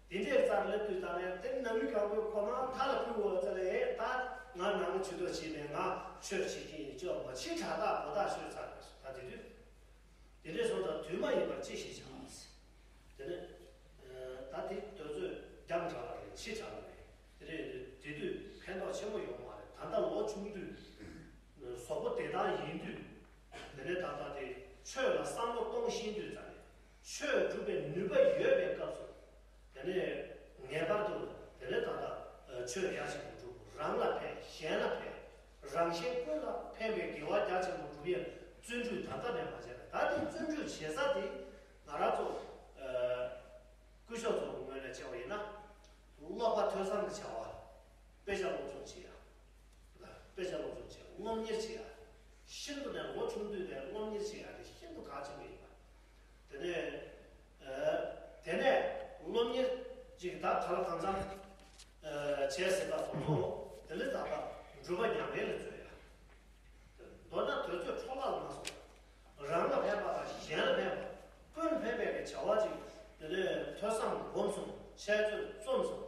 ཉིད། དེ་འདྲའི་རྩར་སླེབས་དུས་ད་ནས་དེ་ནང་མི་གང་པོའི་ཁོ་ན་མཐའ་ལ་ཕུལ་བ་ཙམ་ལས་ད་ང་ནང་ལ་ཇུས་གཏོགས་བྱེད་ནས་ང་ཆོས་བྱེད་ཀྱི་ཡིན་ཅོག་མ་ཕྱི་དྲག་དག་གོ་ཐག་ཆོད་ཚར་བས་སོ། ད་དེ་དུས། དེ་འདྲའི་སོང་ཙང་དུས་མ་ཡིན་པར་ཅི་ཞིག་བྱ་བ་ཟེར། དེ་ནས་ད་དེ་དུས་ཚོད་རྒྱང་གྲགས་པ་རེད། ཕྱི་དྲགས་པ་རེད། དེ་རེད། དེ་དུས་ཕན་ཐོགས་ཆེན་པོ་ཡོང་བ་རེད། ད་ལྟ་ལོ་ཆུང་དུས་གཟུགས་པོ་བདེ་ཐང་ཡིན་དུས། དེ་ནས་ད་ལྟ་དེ་ཆོས་ལ་བསམ་བློ་གཏོང་ཤེས་དུས་ཙམ་ནས་ཆོས་སྒྲུབ་པའི་ནུས་པ་ཡོད་པའི་སྐབས་སུ། དེ་ནས་ངེས་པར་དུ་དེ་ནས་ད་ལྟ་ཆོས་རྒྱ་ཆེན་པོ་སྒྲུབ། རང་ལ་ཕན། གཞན་ལ་ཕན། རང་གཞན་ཀུན་ལ་ཕན་པའི་དགེ་བ་རྒྱ་ཆེན་པོ་སྒྲུབ་ཡས་བརྩོན་འགྲུས་ད་ལྟ་ནས་མ་བྱས་ན། ད་དེ་བརྩོན་འགྲུས་བྱེད་ས་དེ་ང་རང་ཚོ་སྐུ་ཞབས་ཚོ་གི་ངོས་ནས་བྱས་པ་ཡིན་ན། ཀློག་པ་ཐོས་བསམ་གྱི་བྱ་བ། དཔེ་ཆ་སློབ་སྦྱོང་བྱེད་ཡ། དཔེ་ཆ་སློབ་སྦྱོང་བྱེད་ཡ། སློབ་གཉེར་བྱེད་ཡ། ཤིན་ཏུ་ནས་ལོ་ཆུང་དུས་ནས་སློབ་གཉེར་བྱེད་ཡ་དེ་ཤིན་ཏུ་གལ་ཆེན་པོ་ཡིན་པ། དེ་ནས་ཨ། དེ་ནས་སློབ་གཉེར་ཅིག་ད་ག་ལ་གང་འཚམ་ཨ། བྱས་ཟིན་པ་སོང་ཚོ། དེ་ལས་ད་ལྟ་སྒྲུབ་པ་ཉམས་ལེན་ལ་འཛུལ་ཡ། མདོར་ན་དུས་ཚོད་འཕྲོ་བརླག་མ་སོང་། རང་ལ་ཕན་པ་དང་གཞན་ལ་ཕན་པ། ཀུན་ལ་ཕན་པའི་གི་བྱ་བ་ཅིག་དེ་ལས་ཐོས་བསམ་སྒོམ་གསུམ། འཆད་རྩོད་རྩོམ་གསུམ།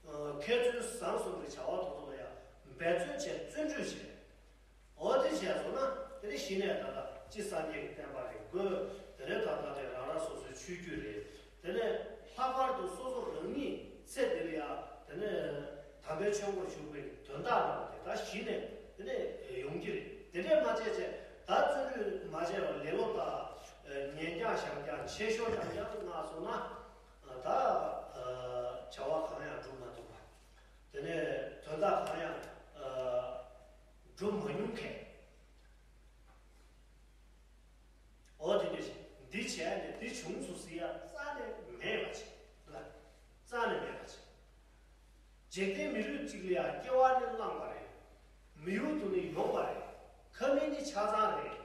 ཨ། མཁས་བཙུན་བཟང་གསུམ་གྱི་བྱ་བ་དེ་ཚོ་ལ་ཡང་འབད་བརྩོན་བྱས། བརྩོན་འགྲུས་བྱས། འོ་དེ་བྱས་སོང་ན་དེ་ནི་གཞི་ནས་ད་ལྟ་སྤྱི་སངས་རྒྱས་ཀྱི་བསྟན་པ་རེ་དགོས། དེ་ནས་ད་ལྟ་དེ་རང་རང་སོ་སོའི་ཆོས་བརྒྱུད་རེད། དེ་ནས་ལྷག་པར་དུ་སོ་སོ་རང་ཉིད་ཚེ་འདི་ལ་ཡང་དེ་ནས་དམ་པའི་ཆོས་སྒོར་ཞུགས་པའི་དོན་དག་རྣམས་དེ་ད་གཞི་ནས་དེ་ནས་ཡོང་གི་རེད། དེ་འདྲས་མ་བྱས་བྱས་ད་བརྩོན་འགྲུས་མ་བྱས་པར་ལེ་ལོ་དང་ཉན་རྐྱང་བཞག་རྐྱང་ཆེ་ཤོས་རྐྱང་རྐྱང་མངགས་སོང་ན། ད་བྱ་བ་གང་ཡང་འགྲུབ་མ་ཐུབ་པ། དེ་ནས་དོན་དག་གང་ཡང་འགྲུབ་མ་མྱོང་མཁན། འོ་དེ་འདྲ་ཞིག་འདི་བྱས་ནས་འདི་བྱུང་སོང་ཟེར་ཡ་རྩ་ནས་མེད་པ་ཅིག་ལ། རྩ་ནས་མེད་པ་ཅིག་འཇིག་རྟེན་མི་ལུས་གཅིག་ལ་ཡང་སྐྱེ་བ་ནི་བླངས་པ་རེད། མི་ཡུལ་དུ་ནི་ཡོང་བ་རེད། ཁ་མིག་ནི་ཆ་ཚང་རེད།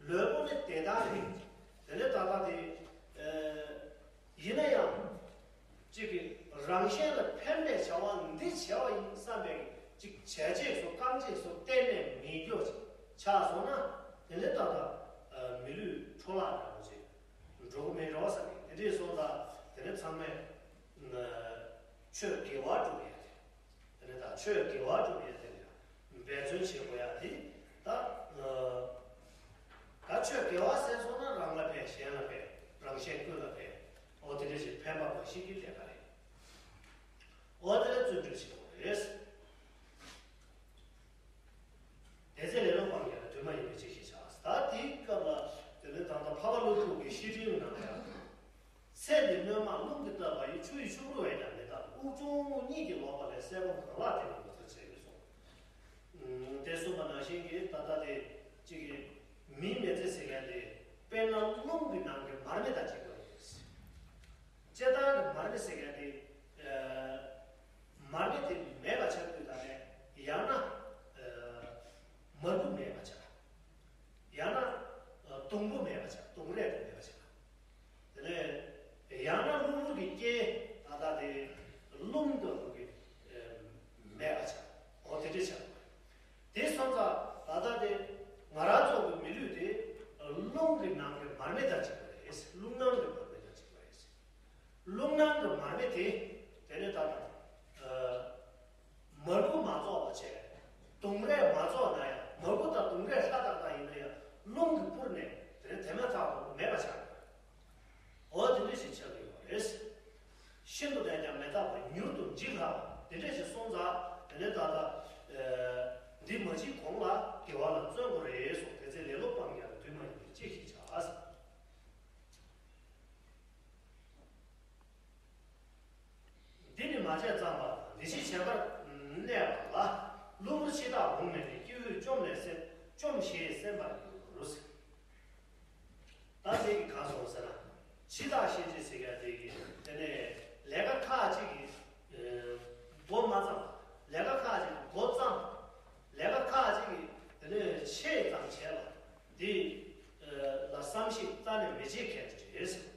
ལུས་པོ་ནི་བདེ་ཐང་རེད། དེ་ནས་ད་ལྟ་དེ་ཨ། ཡིན་ན་ཡང་། གཅིག་གིས་རང་གཞན་ལ་ཕན་པའི་བྱ་བ་འདི་བྱས་པ་ཡིན་བསམ་པའི་གཅིག་བྱས་རྗེས་སུ་རྐང་རྗེས་སུ་གཏན་ནས་མེད་རྒྱུ་ཅིག་ཆགས་སོང་ན། དེ་ལས་ད་ལྟ་མི་ལུས་འཕྲོ་བརླག་འདྲ་པོ་ཅིག་འགྲོ་གི་མེད་འགྲོ་བསམ་གི། དེ་འདྲས་སོང་ཙང་དེ་ནས་ཚང་མས་ཆོས་དགེ་བ་སྒྲུབ་ཡ་དེ། དེ་ནས་ད་ཆོས་དགེ་བ་སྒྲུབ་ཡ་དེ་ལ་འབད་བརྩོན་བྱེད་དགོས་ཡ་དེ་ད། ད་ཆོས་དགེ་བ་ཟེར་སོང་ན་རང་ལ་ཕན། གཞན་ལ་ཕན། རང་གཞན་ཀུན་ལ་ཕན། འོ་དེ་འདྲ་ཞིག་ཕན་པ་མ་ཤེས་ཀྱི་ལས་ཀ་རེད། འོ་དེ་ལ་བརྩོན་འགྲུས་བྱེད་དགོས་རེད། དེ་ཚེ་ལེ་ལོ་སྤང་ཡང་དུས་མ་ཡིན་པའི་ཅི་ཞིག་བྱ། ད་དེའི་སྐབས་ལ་དེ་ནས་ད་ལྟ་འཕགས་པ་ཀླུ་སྒྲུབ་ཀྱི་བཤེས་སྤྲིང་ནང་ཡང་། ཚེ་འདི་སྣོན་མ་རླུང་གིས་བཏབ་པ་ཡི། ཆུ་ཡི་ཆུ་བུར་བས་ཀྱང་མི་འདག་དབུགས་ཆུང་ངུ་གཉིད་ཀྱིས་ལོག་པ་ལས། གསལ་སྒོམ་གང་ལགས་དེ་ལ་ངོ་མཚར་ཆེ་ཡོད་གསུངས། དེ་གསུངས་པ་ནང་བཞིན་གྱི་ད་ལྟ་དེ་གཅིག་གི་མིའི་མི་ཚེ་ཟེར་མཁན་དེ་དཔེར་ན་རླུང་གི་ནང་གི་མར་མེ་དང་གཅིག་པ་ཡིན། སྤྱིར་བཏང་གི་མར་མེ་ཟེར་མཁན་དེ་མར་མེ་དེ་མེད་པ་ཆགས་དུས་ད་ནས་ཡང་ན་མར་ཁུ་མེད་པ་ཆགས། ཡང་ན་སྡོང་པོ་མེད་པ་ཆགས། སྡོང་རས་དེ་མེད་པ་ཆགས། དེ་ནས་ཡང་ན་གློ་བུར་གྱི་རྐྱེན་ད་ལྟ་དེ་རླུང་དང་གི་མེད་པ་ཆགས། འོ་དེ་འདྲ་ཆགས། དེ་སོང་ཙང་ད་ལྟ་དེ་ང་རང་ཚོ་གི་མི་ལུས་དེ་རླུང་གི་ནང་གི་མར་མེ་དང་གཅིག་པ་རེད། རླུང་ནང་གི་མར་མེ་དང་གཅིག་པ་རེད། རླུང་ནང་གི་མར་མེ་དེ་དེ་ནས་ད་ལྟ་མར་ཁུ་མ་བཙོག་པ་བྱས། སྡོང་རས་མ་བཙོག་ན་ཡང་། མར་ཁུ་དང་སྡོང་རས་ལྷ་དང་དང་ཡིན་ན་ཡང་རླུང་གིས་སྤུར་ནས་དེ་ནས་དེ་མ་ཐག་ཏུ་མེད་པ་ཆགས། འོ་དེ་འདྲ་ཞིག་ཆགས་ཀྱི་ཡོད་རེད། ཤིན་ཏུ་ནས་ཀྱང་མི་རྟག་པ་མྱུར་དུ་འཇིག་ལྷག་པ་དེ་འདྲ་ཞིག་སོང་ཙང་དེ་ནས་ད་ལྟ་འདི་མ་བྱེད་གོང་ལ་དགེ་བ་ལ་བརྩོན་དགོས་རེད་གསུངས། དེ་ཚེ་ལེ་ལོ་སྤང་ཡང་དུས་མ་ཡིན་པའི་ཅི་ཞིག་བྱ། འདི་ནི་མ་བྱས་ཙམ་པ་འདི་ཕྱི་བྱས་པར་གནས་པ་ལ། གློ་བུར་འཆི་བདག་འོང་མེད་ནས། སྐྱེ་བོས་བཅོམ་ལས་སེམས། བཅོམ་ཞེས་སེམས་པར་འགྱུར། ད་དེ་གི་ག་སོང་ཟེར་ན། འཆི་བདག་གཤིན་རྗེ་ཟེར་ཡ་དེ་གི་དེ་ནས་ལས་ཀ་ཁག་ཅིག་གི་ཨེ་འགོ་མ་བརྩམས། ལས་ཀ་ཁག་ཅིག་གི་འགོ་བརྩམས། ལས་ཀ་ཁག་ཅིག་གི་དེ་ནས་ཆེད་ཙམ་བྱས་པ་འདི་ཨེ་ལ་བསམ་ཤེས་རྩ་ནས་མི་བྱེད་མཁན་དེ་རེད་ཟེར།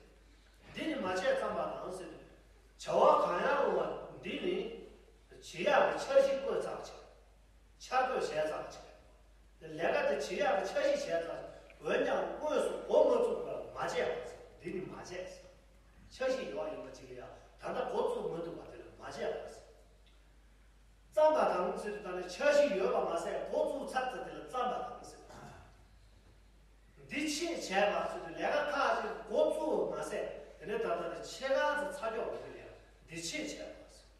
འདི་ནི་མ་བྱས་ཙམ་པ་དང་ཟེར་དུས། བྱ་བ་གང་ཡང་རུང་བ་འདི་ནི་བྱེད་ཡག་གི་འཆར་གཞི་བཀོད་ཚར་བྱས། འཆར་འགོད་བྱས་ཚར་བྱས། ལས་ཀ་དེ་བྱེད་ཡག་གི་འཆར་གཞི་བྱས་ཚར། འོན་ཀྱང་དངོས་སུ་འགོ་མ་བཙུགས་པར་མ་བྱས་པ་ཟེར། འདི་ནི་མ་བྱས་ཟེར། འཆར་གཞི་ཡོད་ཡིན་པ་ཅིག་ལ་ཡང་ད་ལྟ་འགོ་བཙུགས་མ་ཐུབ་པ་དེ་ལ་མ་བྱས་པ་ཟེར། བརྩམས་པ་དང་ཟེར་དུས་ད་ནི་འཆར་གཞི་ཡོད་པ་མ་ཟད་འགོ་བཙུགས་ཚར་ཚར་དེ་ལ་བརྩམས་པ་དང་ཟེར། འདི་ཕྱིན་བྱས་པ་ཟེར་དུས་ལས་ཀ་ཁག་ཅིག་འགོ་བཙུགས་མ་ཟད་དེ་ནས་ད་ལྟ་དེ་ཕྱེད་ཀ་ཙམ་ཚར་ཀྱོག་གི་དེ་ལ་ཡང་འདི་ཕྱིན་བྱས་པ་ཟེར།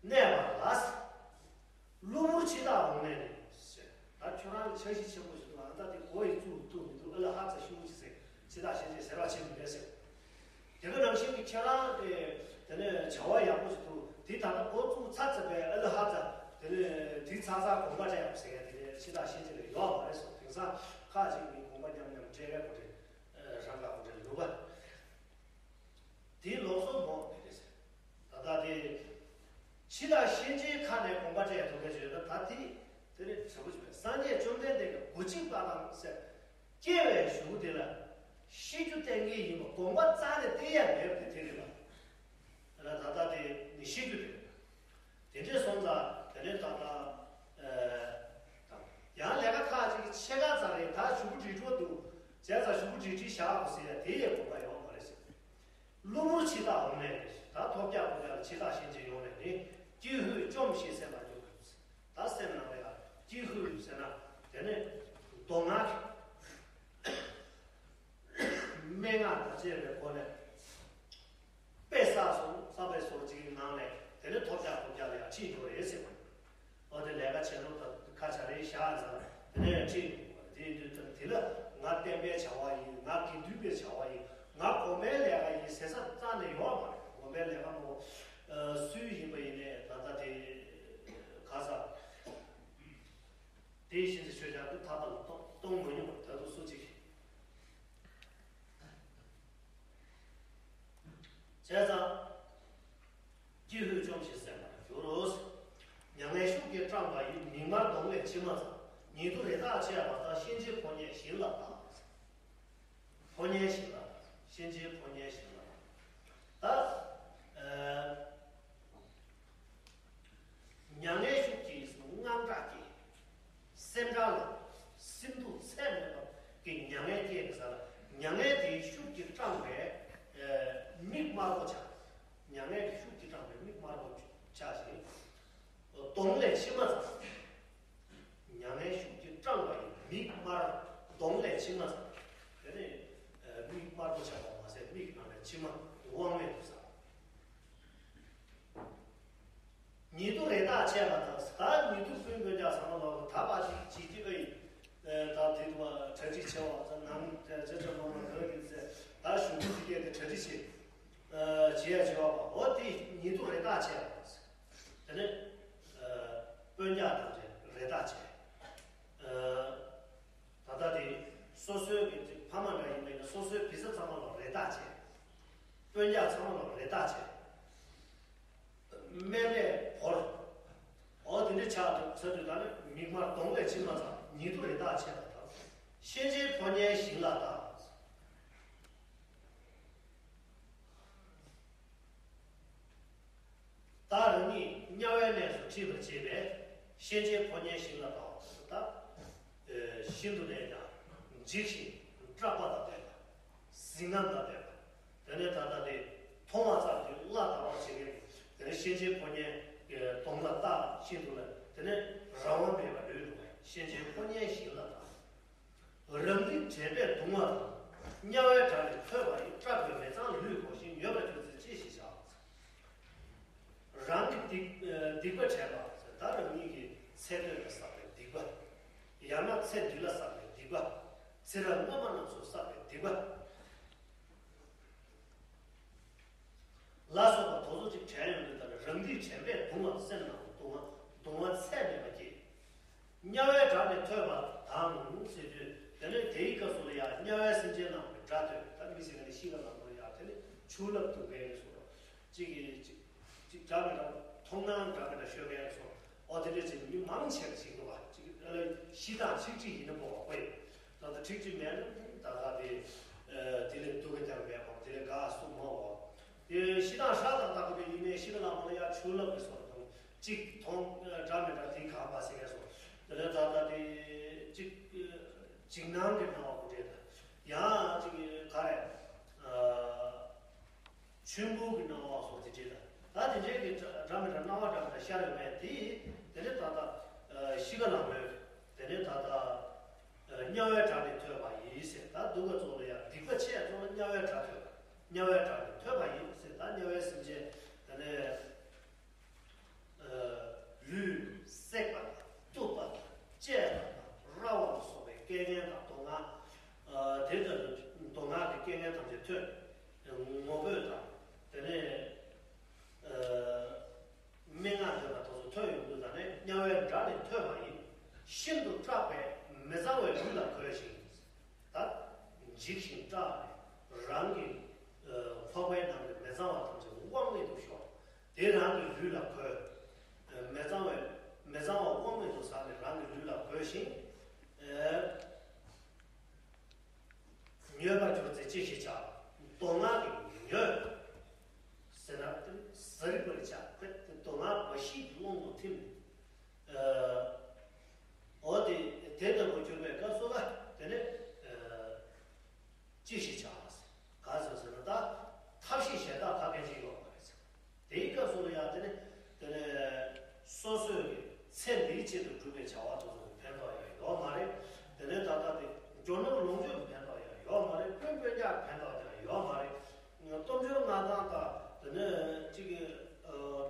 གནས་པ་ལ། གློ་བུར་འཆི་བདག་འོང་ནས་ནི་ཟེར། ད་ཁྱོད་རང་ལ་འཆར་གཞི་ཆེན་པོ་ཞིག་འདུག་ཨ་ད་དེ་འགོ་ཡི་བཙུགས་ཐུབ་མི་འདུག་ཨ་ལ་ཧ་ཙ་ཤུ་ཅི་ཟེར། འཆི་བདག་གཤིན་རྗེ་ཟེར་བ་ཆེན་པོ་རེད་ཟེར། དེ་ག་ནང་བཞིན་གྱི་ཁྱེད་རང་དེ་དེ་ནས་བྱ་བ་ཡག་པོ་ཞིག་འདུག་དེ་ད་ལྟ་འགོ་བཙུགས་ཚར་ཚར་བས་ཨ་ལ་ཧ་ཙ་དེ་ནས་དེ་ཚར་ཚར་དགོངས་པ་བཞེས་ཡག་ཟེར་ཡ་དེ་ནས་འཆི་བདག་གཤིན་རྗེ་ལ་ཡོད་མ་རེད་ཟེར། དེང་སང་ཁ་ཅིག་ནི་དགོངས་པ་མཉམ་མཉམ་སྤྲད་མཁན་གོ་འདྲ་རང་ག་གོ་འདྲ་ལུག་པ། དེའི་ལོགས་སུ་མོ་དེ་རེད་ཟེར། ད་ལྟ་དེ། འཆི་བདག་གཤིན་རྗེའི་ཁ་ནས་དགོངས་པ་སྤྲད་ཐུབ་མཁན་ཞིག་ཡོད་ན་ད་དེ་དེ་རེད་ཟེར་བ་ཞིག་རེད། སངས་རྒྱས་བཅོམ་ལྡན་འདས་ཀྱིས་མགོ་འཇིགས་པ་དང་ཟེར། སྐྱེ་བའི་གཞུག་གུ་དེ་ལ། ཤི་རྒྱུ་གཏན་འཁེལ་ཡིན་པ་དགོངས་པ་རྩ་ནས་གཏན་ཡ་མེད་པ་དེ་དེ་རེད་ལ། ད་ལྟ་དེ་ནི་ཤི་རྒྱུ་དེ་རེད། དེ་འདྲས་སོང་ཙང་དེ་ནས་ད་ལྟ་ཨ་དང་། ཡང་ལས་ཀ་ཁག་ཅིག་གི་ཕྱེད་ཀ་ཙམ་རེད། ད་གཞུག་གུ་འབྲི་འགྲོ་འདུག་བྱས་ཙང་གཞུག་གུ་འབྲི་འབྲི་བཞག་དགོས་ཟེར་ཡ་དེ་ཡས་དགོངས་པ་ཡོད་མ་རེད་ཟེར། གློ་བུར་འཆི་བདག་འོང་ནས་ད་ཐོབ་རྒྱག་ཐོབ་རྒྱག་ལ་འཆི་བདག་གཤིན་རྗེ་ཡོང་ནས་ནི་ཀྱི་ཧུད་བཅོམ་ཞེས་ཟེར་བར་འགྱུར། ད་སེམས་ནང་ལ་ཡང་ཀྱི་ཧུད་ཟེར་ན་དེ་ནས་མདོ་སྔགས་ཀྱི་སྨྲེ་སྔགས་དང་བཅས་པའི་སྒོ་ནས་དཔེ་བསགས་སོང་། བསགས་པའི་སོར་གཅིག་གི་ནང་ནས་དེ་ནས་ཐོབ་རྒྱག་ཐོབ་རྒྱག་ལ་ཡང་ཁྲིད་འགྲོ་རེད་ཟེར་བ། འོ་དེ་ལས་ཀ་བྱེད་རོགས་དང་ཁ་བྱ་རེ་བཞག་ཙང་དེ་ནས་ཁྲིད་འགྲོ་བ་དེ་ཡིན་དུས་དེ་ལ་ང་བསྟན་པའི་བྱ་བ་ཡིན། ང་དགེ་འདུན་པའི་བྱ་བ་ཡིན། ང་དགོན་པའི་ལས་ཀ་ཡིན་ཟེར་ས་རྩ་ནས་ཡོད་མ་རེད། དགོན་པའི་ལས་ཀ་མོ་སུའི་ཡིན་པ་ཡིན་ནས་ད་ལྟ་དེ་ག་ས་དེའི་ཤིན་ཏུ་ཆོས་ཀྱང་དུ་ཐ་དང་གཏོང་མ་མྱོང་བ་ད་དུ་སུ་གཅིག་བྱས་ཙང་། ཀྱི་ཧུད་བཅོམ་ཞེས་ཟེར་བར་འགྱུར་རོ། མྱ་ངན་ཤུགས་ཀྱིས་སྐྲངས་པ་ཡི། མིག་དམར་གདོང་ལས་མཆི་མ་འཛག་ཉེ་དུ་རེ་ཐག་ཆད་པ་ལྟར། གཤིན་རྗེའི་ཕོ་ཉས་ཞིང་ལ་བདའ། ཕོ་ཉས་ཞིང་ལ་བདའ། གཤིན་རྗེའི་ཕོ་ཉས་ཞིང་ལ་བདའ། ད། ཨ། མྱ་ངན་ཤུགས་ཀྱིས་དངངས་སྐྲག་སྐྱེས། སེམས་ཁྲལ་ལ་སེམས་སྡུག་ཚད་མེད་པ་གི་མྱ་ངན་སྐྱེས་པའི་ས་ལ། མྱ་ངན་དེའི་ཤུགས་ཀྱིས་སྐྲངས་པའི་མིག་དམར་པོ་ཆགས། མྱ་ངན་གྱི་ཤུགས་ཀྱིས་སྐྲངས་པའི་མིག་དམར་པོ་ཆགས་ཤིང་། གདོང་ལས་མཆི་མ་འཛག་མྱ་ངན་ཤུགས་ཀྱིས་སྐྲངས་པ་ཡི་མིག་དམར། གདོང་ལས་མཆི་མ་འཛག་དེ་ནས་མིག་དམར་པོ་ཆགས་པ་མ་ཟད་མིག་ནང་ནས་མཆི་མ་དབང་མེད་དུ་འཛག་ཉེ་དུ་རེ་ཐག་ཆད་པ་དང་། ད་ཉེ་དུ་སྤུན་སྤུན་ཀྱག་ཚང་མ་ལོག་ད་པ་ཅིག་བྱེད་ཀྱི་ཨེ་ཡིན། ད་དེ་དུ་བ་གྲ་སྒྲིག་བྱེད་པ་ད་ནང་ཇེ་ཇེ་མང་མང་ག་གི་ཚེ་ད་གཞུང་གི་དེ་གས་དེ་གྲ་སྒྲིག་བྱེད། བྱེད་ཡ་བྱེད་པ་པ་འོ་དེ་ཉེ་དུ་རེ་ཐག་ཆད་པ། དེ་ནས་སྤུན་ཀྱག་དང་རེ་ཐག་ཆད། ད་ལྟ་དེ་སོ་སོའི་གི་ཕ་མ་འདྲ་ཡིན་པས་ན་སོ་སོའི་བི་ས་ཚང་མ་ལ་རེ་ཐག་ཆད། སྤུན་ཀྱག་ཚང་མ་ལ་རེ་ཐག་ཆད། སྨད་པས་བོར། འོ་དེ་འདྲ་ཆགས་འདུག་ཚ་དུས་ད་ནི་མིག་དམར་གདོང་ལས་མཆི་མ་འཛག་ཉེ་དུ་རེ་ཐག་ཆད་པ་དང་། གཤིན་རྗེའི་ཕོ་ཉའི་ཞིང་ལ་བདའ། བདག་རང་ཉིད་དམྱལ་བའི་གནས་སུ་ཁྲིད་པར་བྱེད་པས། གཤིན་རྗེའི་ཕོ་ཉའི་ཞིང་ལ་བདའ། ད་ཤིན་ཏུ་ནས་ཀྱང་འཇིགས་ཤིང་སྐྲག་པ་དང་ལྡན་པ། གཟི་རྔམ་དང་ལྡན་པ། དེ་ནས་ད་ལྟ་དེ་མཐོང་བ་ཙམ་གྱིས་སླར་བདའ་བར་བྱེད་མཁན་གྱི་དེ་ནས་གཤིན་རྗེའི་ཕོ་ཉའི་གདོང་ལ་བལྟ་ཤིན་ཏུ་ལ་དེ་ནས་རང་དབང་མེད་པར་ལུས་འགྲོ་བས་གཤིན་རྗེའི་ཕོ་ཉའི་ཞིང་ལ་བདའ། རང་སྡིག་དྲན་པས་གདུང་བ་དང་། དམྱལ་བའི་བྲག་ནས་ཐོས་པ་ཡི། སྐྲག་པའི་མེ་བཙངས་ལུས་གོགས་ཤིང་། མྱོས་པར་གྱུར་ཚེ་ཅི་ཞིག་བྱ། རང་གི་སྡིག་སྡིག་པ་དྲན་པ་ད་རང་ཉིད་ཀྱི་ཚེ་སྟོད་ལ་བསགས་པའི་སྡིག་པ། ཡང་ན་ཚེ་འདི་ལ་བསགས་པའི་སྡིག་པ། ཚེ་རབས་སྔ་མ་རྣམས་སུ་བསགས་པའི་སྡིག་པ། ལ་སོགས་པ་དོ་ཚོ་ཅིག་དྲན་ཡོང་དུས་ལྟར་རང་སྡིག་དྲན་པས་གདུང་བ། སེམས་ནང་དུ་གདུང་བ་གདུང་བ་ཚད་མེད་པ་སྐྱེས། དམྱལ་བའི་བྲག་ནས་ཐོས་པ་དང་ཟེར་དུས་དེ་ནས་དེའི་སྐབས་སུ་ལ་ཡང་དམྱལ་བའི་སེམས་ཅན་རྣམས་ཀྱི་བྲག་ ཆུ་ལབ་འདུག་གས་སོ། གཅིག་གིས་གཅིག་གཅིག་འདྲ་མི་འདྲ་མཐོང་སྣང་འདྲ་མི་འདྲ་ཤོད་གས་སོ། ཨོ་དེ་འདྲ་བྱས་ནས་མི་མང་ཆེ་བ་ཞིག་འདུག་བ། གཅིག་ཨ་ལ་གཞི་དང་ཆིག་སྒྲིལ་ཡིན་ན་མོ་བ་ཁོས། ད་ལྟ་ཁྲིག་ཁྲིག་མེད་ན་ད་ག་དེ་དེ་ལས་སྡུག་ག་ཀྱང་མེད་པ་དེ་ལས་དགའ་སུ་མོ་བ། དེ་གཞི་དང་ཧྲ་ཏག་ཏག་གི་ཡིན་ནའི་གཞི་ལ་མོ་ལ་ཡ་ཆུ་ལབ་གི་སོ་དང་གཅིག་མཐོང་འདྲ་མི་འདྲ་དེ་གང་པ་ཟེར་གས་སོ། དེ་ལས་ད་ལྟ་དེ་གཅིག་འཇིགས་སྣང་གི་སྣང་བ་ཁོ་འདྲས་དང་ཡང་གཅིག་ག་རེ། ཆོས་འབུལ་གྱི་སྣང་བ་སོགས་དེ་འདྲའི་དང་། ད་དེ་འདྲའི་གི་འདྲ་མི་འདྲ་སྣང་བ་འདྲ་མི་འདྲ་ཤར་ཡོད་མེད་དེ། དེ་ནས་ད་ལྟ་གཤིས་ཀ་ལ་མོས། དེ་ནས་ད་ལྟ་དམྱལ་བའི་བྲག་ནས་ཐོས་པ་ཡིན་ཟེར། ད་སྡུག་ག་ཚོགས་ལ་ཡང་སྡིག་པ་ཆེ་ཚོགས་ལ་དམྱལ་བའི་བྲག་ཐོས་པ། དམྱལ་བའི་བྲག་ནས་ཐོས་པ་ཡིན་ཟེར། ད་དམྱལ་བའི་སེམས་ཅན་དེ་ནས། ལུས་བསྲེགས་པ་དང་གཏུབ་པ་དང་བཅད་པ་དང་ར་བ་ལ་སོགས་པའི་རྐྱེན་ངན་དང་སྡུག་བསྔལ། དེ་ལྟར་དུ་སྡུག་བསྔལ་གྱི་རྐྱེན་ངན་ཐམས་ཅད་ཐོས། ངོ་བོས་དང་དེ་ནས་སྨྲེ་སྔགས་བརྗོད་པ་དེ་ཚོ་ཐོས་ཡོང་དུས་ད་ནས་དམྱལ་བའི་བྲག་ནས་ཐོས་པ་ཡིན། ཤིན་ཏུ་སྐྲག་པས་མི་གཙང་བའི་ལུས་ལ་གོས་ཤིང་། ད་འཇིགས་ཤིང་སྐྲག་ནས་རང་གི་ཁོག་པའི་ནང་གི་མི་གཙང་བ་ཐམས་ཅད་དབང་མེད་དུ་ཤོར། དེ་རང་གི་ལུས་ལ་གོས། མི་གཙང་བའི་མི་གཙང་བ་དབང་མེད་དུ་ཟགས་ནས་རང་གི་ལུས་ལ་གོས་ཤིང་། མྱོས་པར་གྱུར་ཚེ་ཅི་ཞིག་བྱ། སྡུག་བསྔལ་གྱིས་མྱོས་ཟེར་ན་དེ་ཟ་རི་པ་རི་ཆགས་ཁོས་དེ་སྡུག་བསྔལ་མ་ཤི་ཀློང་དུ་ཐིམ། འོ་དེ་དེ་ལྟ་བུ་གྱུར་པའི་སྐབས་སུ་ལ་དེ་ནས། ཅི་ཞིག་བྱ་བ་ཟེར། ག་ཟེར་ཟེར་ན་ད་ཐབས་ཤེས་གཞན་དག་ག་གེ་ཅིག་ཡོད་མ་རེད་ཟེར། དེའི་སྐབས་སུ་ལ་ཡང་དེ་ནི་དེ་ནས་སོ་སོའི་གི་ཚེ་འདིའི་ཆེད་དུ་སྒྲུབ་པའི་བྱ་བ་དེ་ཚོ་གི་ཕན་ཐོགས་ཡང་ཡོད་མ་རེད། དེ་ནས་ད་ལྟ་དེ་རྒྱུ་ནོར་ལོངས་སྤྱོད་ཀྱི་ཕན་ཐོགས་ཡང་ཡོད་མ་རེད། སྤུན་སྤུན་ཀྱག་གི་ཕན་ཐོགས་ཀྱང་ཡོད་མ་རེད། སྟོབས་འབྱོར་མངའ་ཐང་དང་དེ་ནས་ཅིག་གི་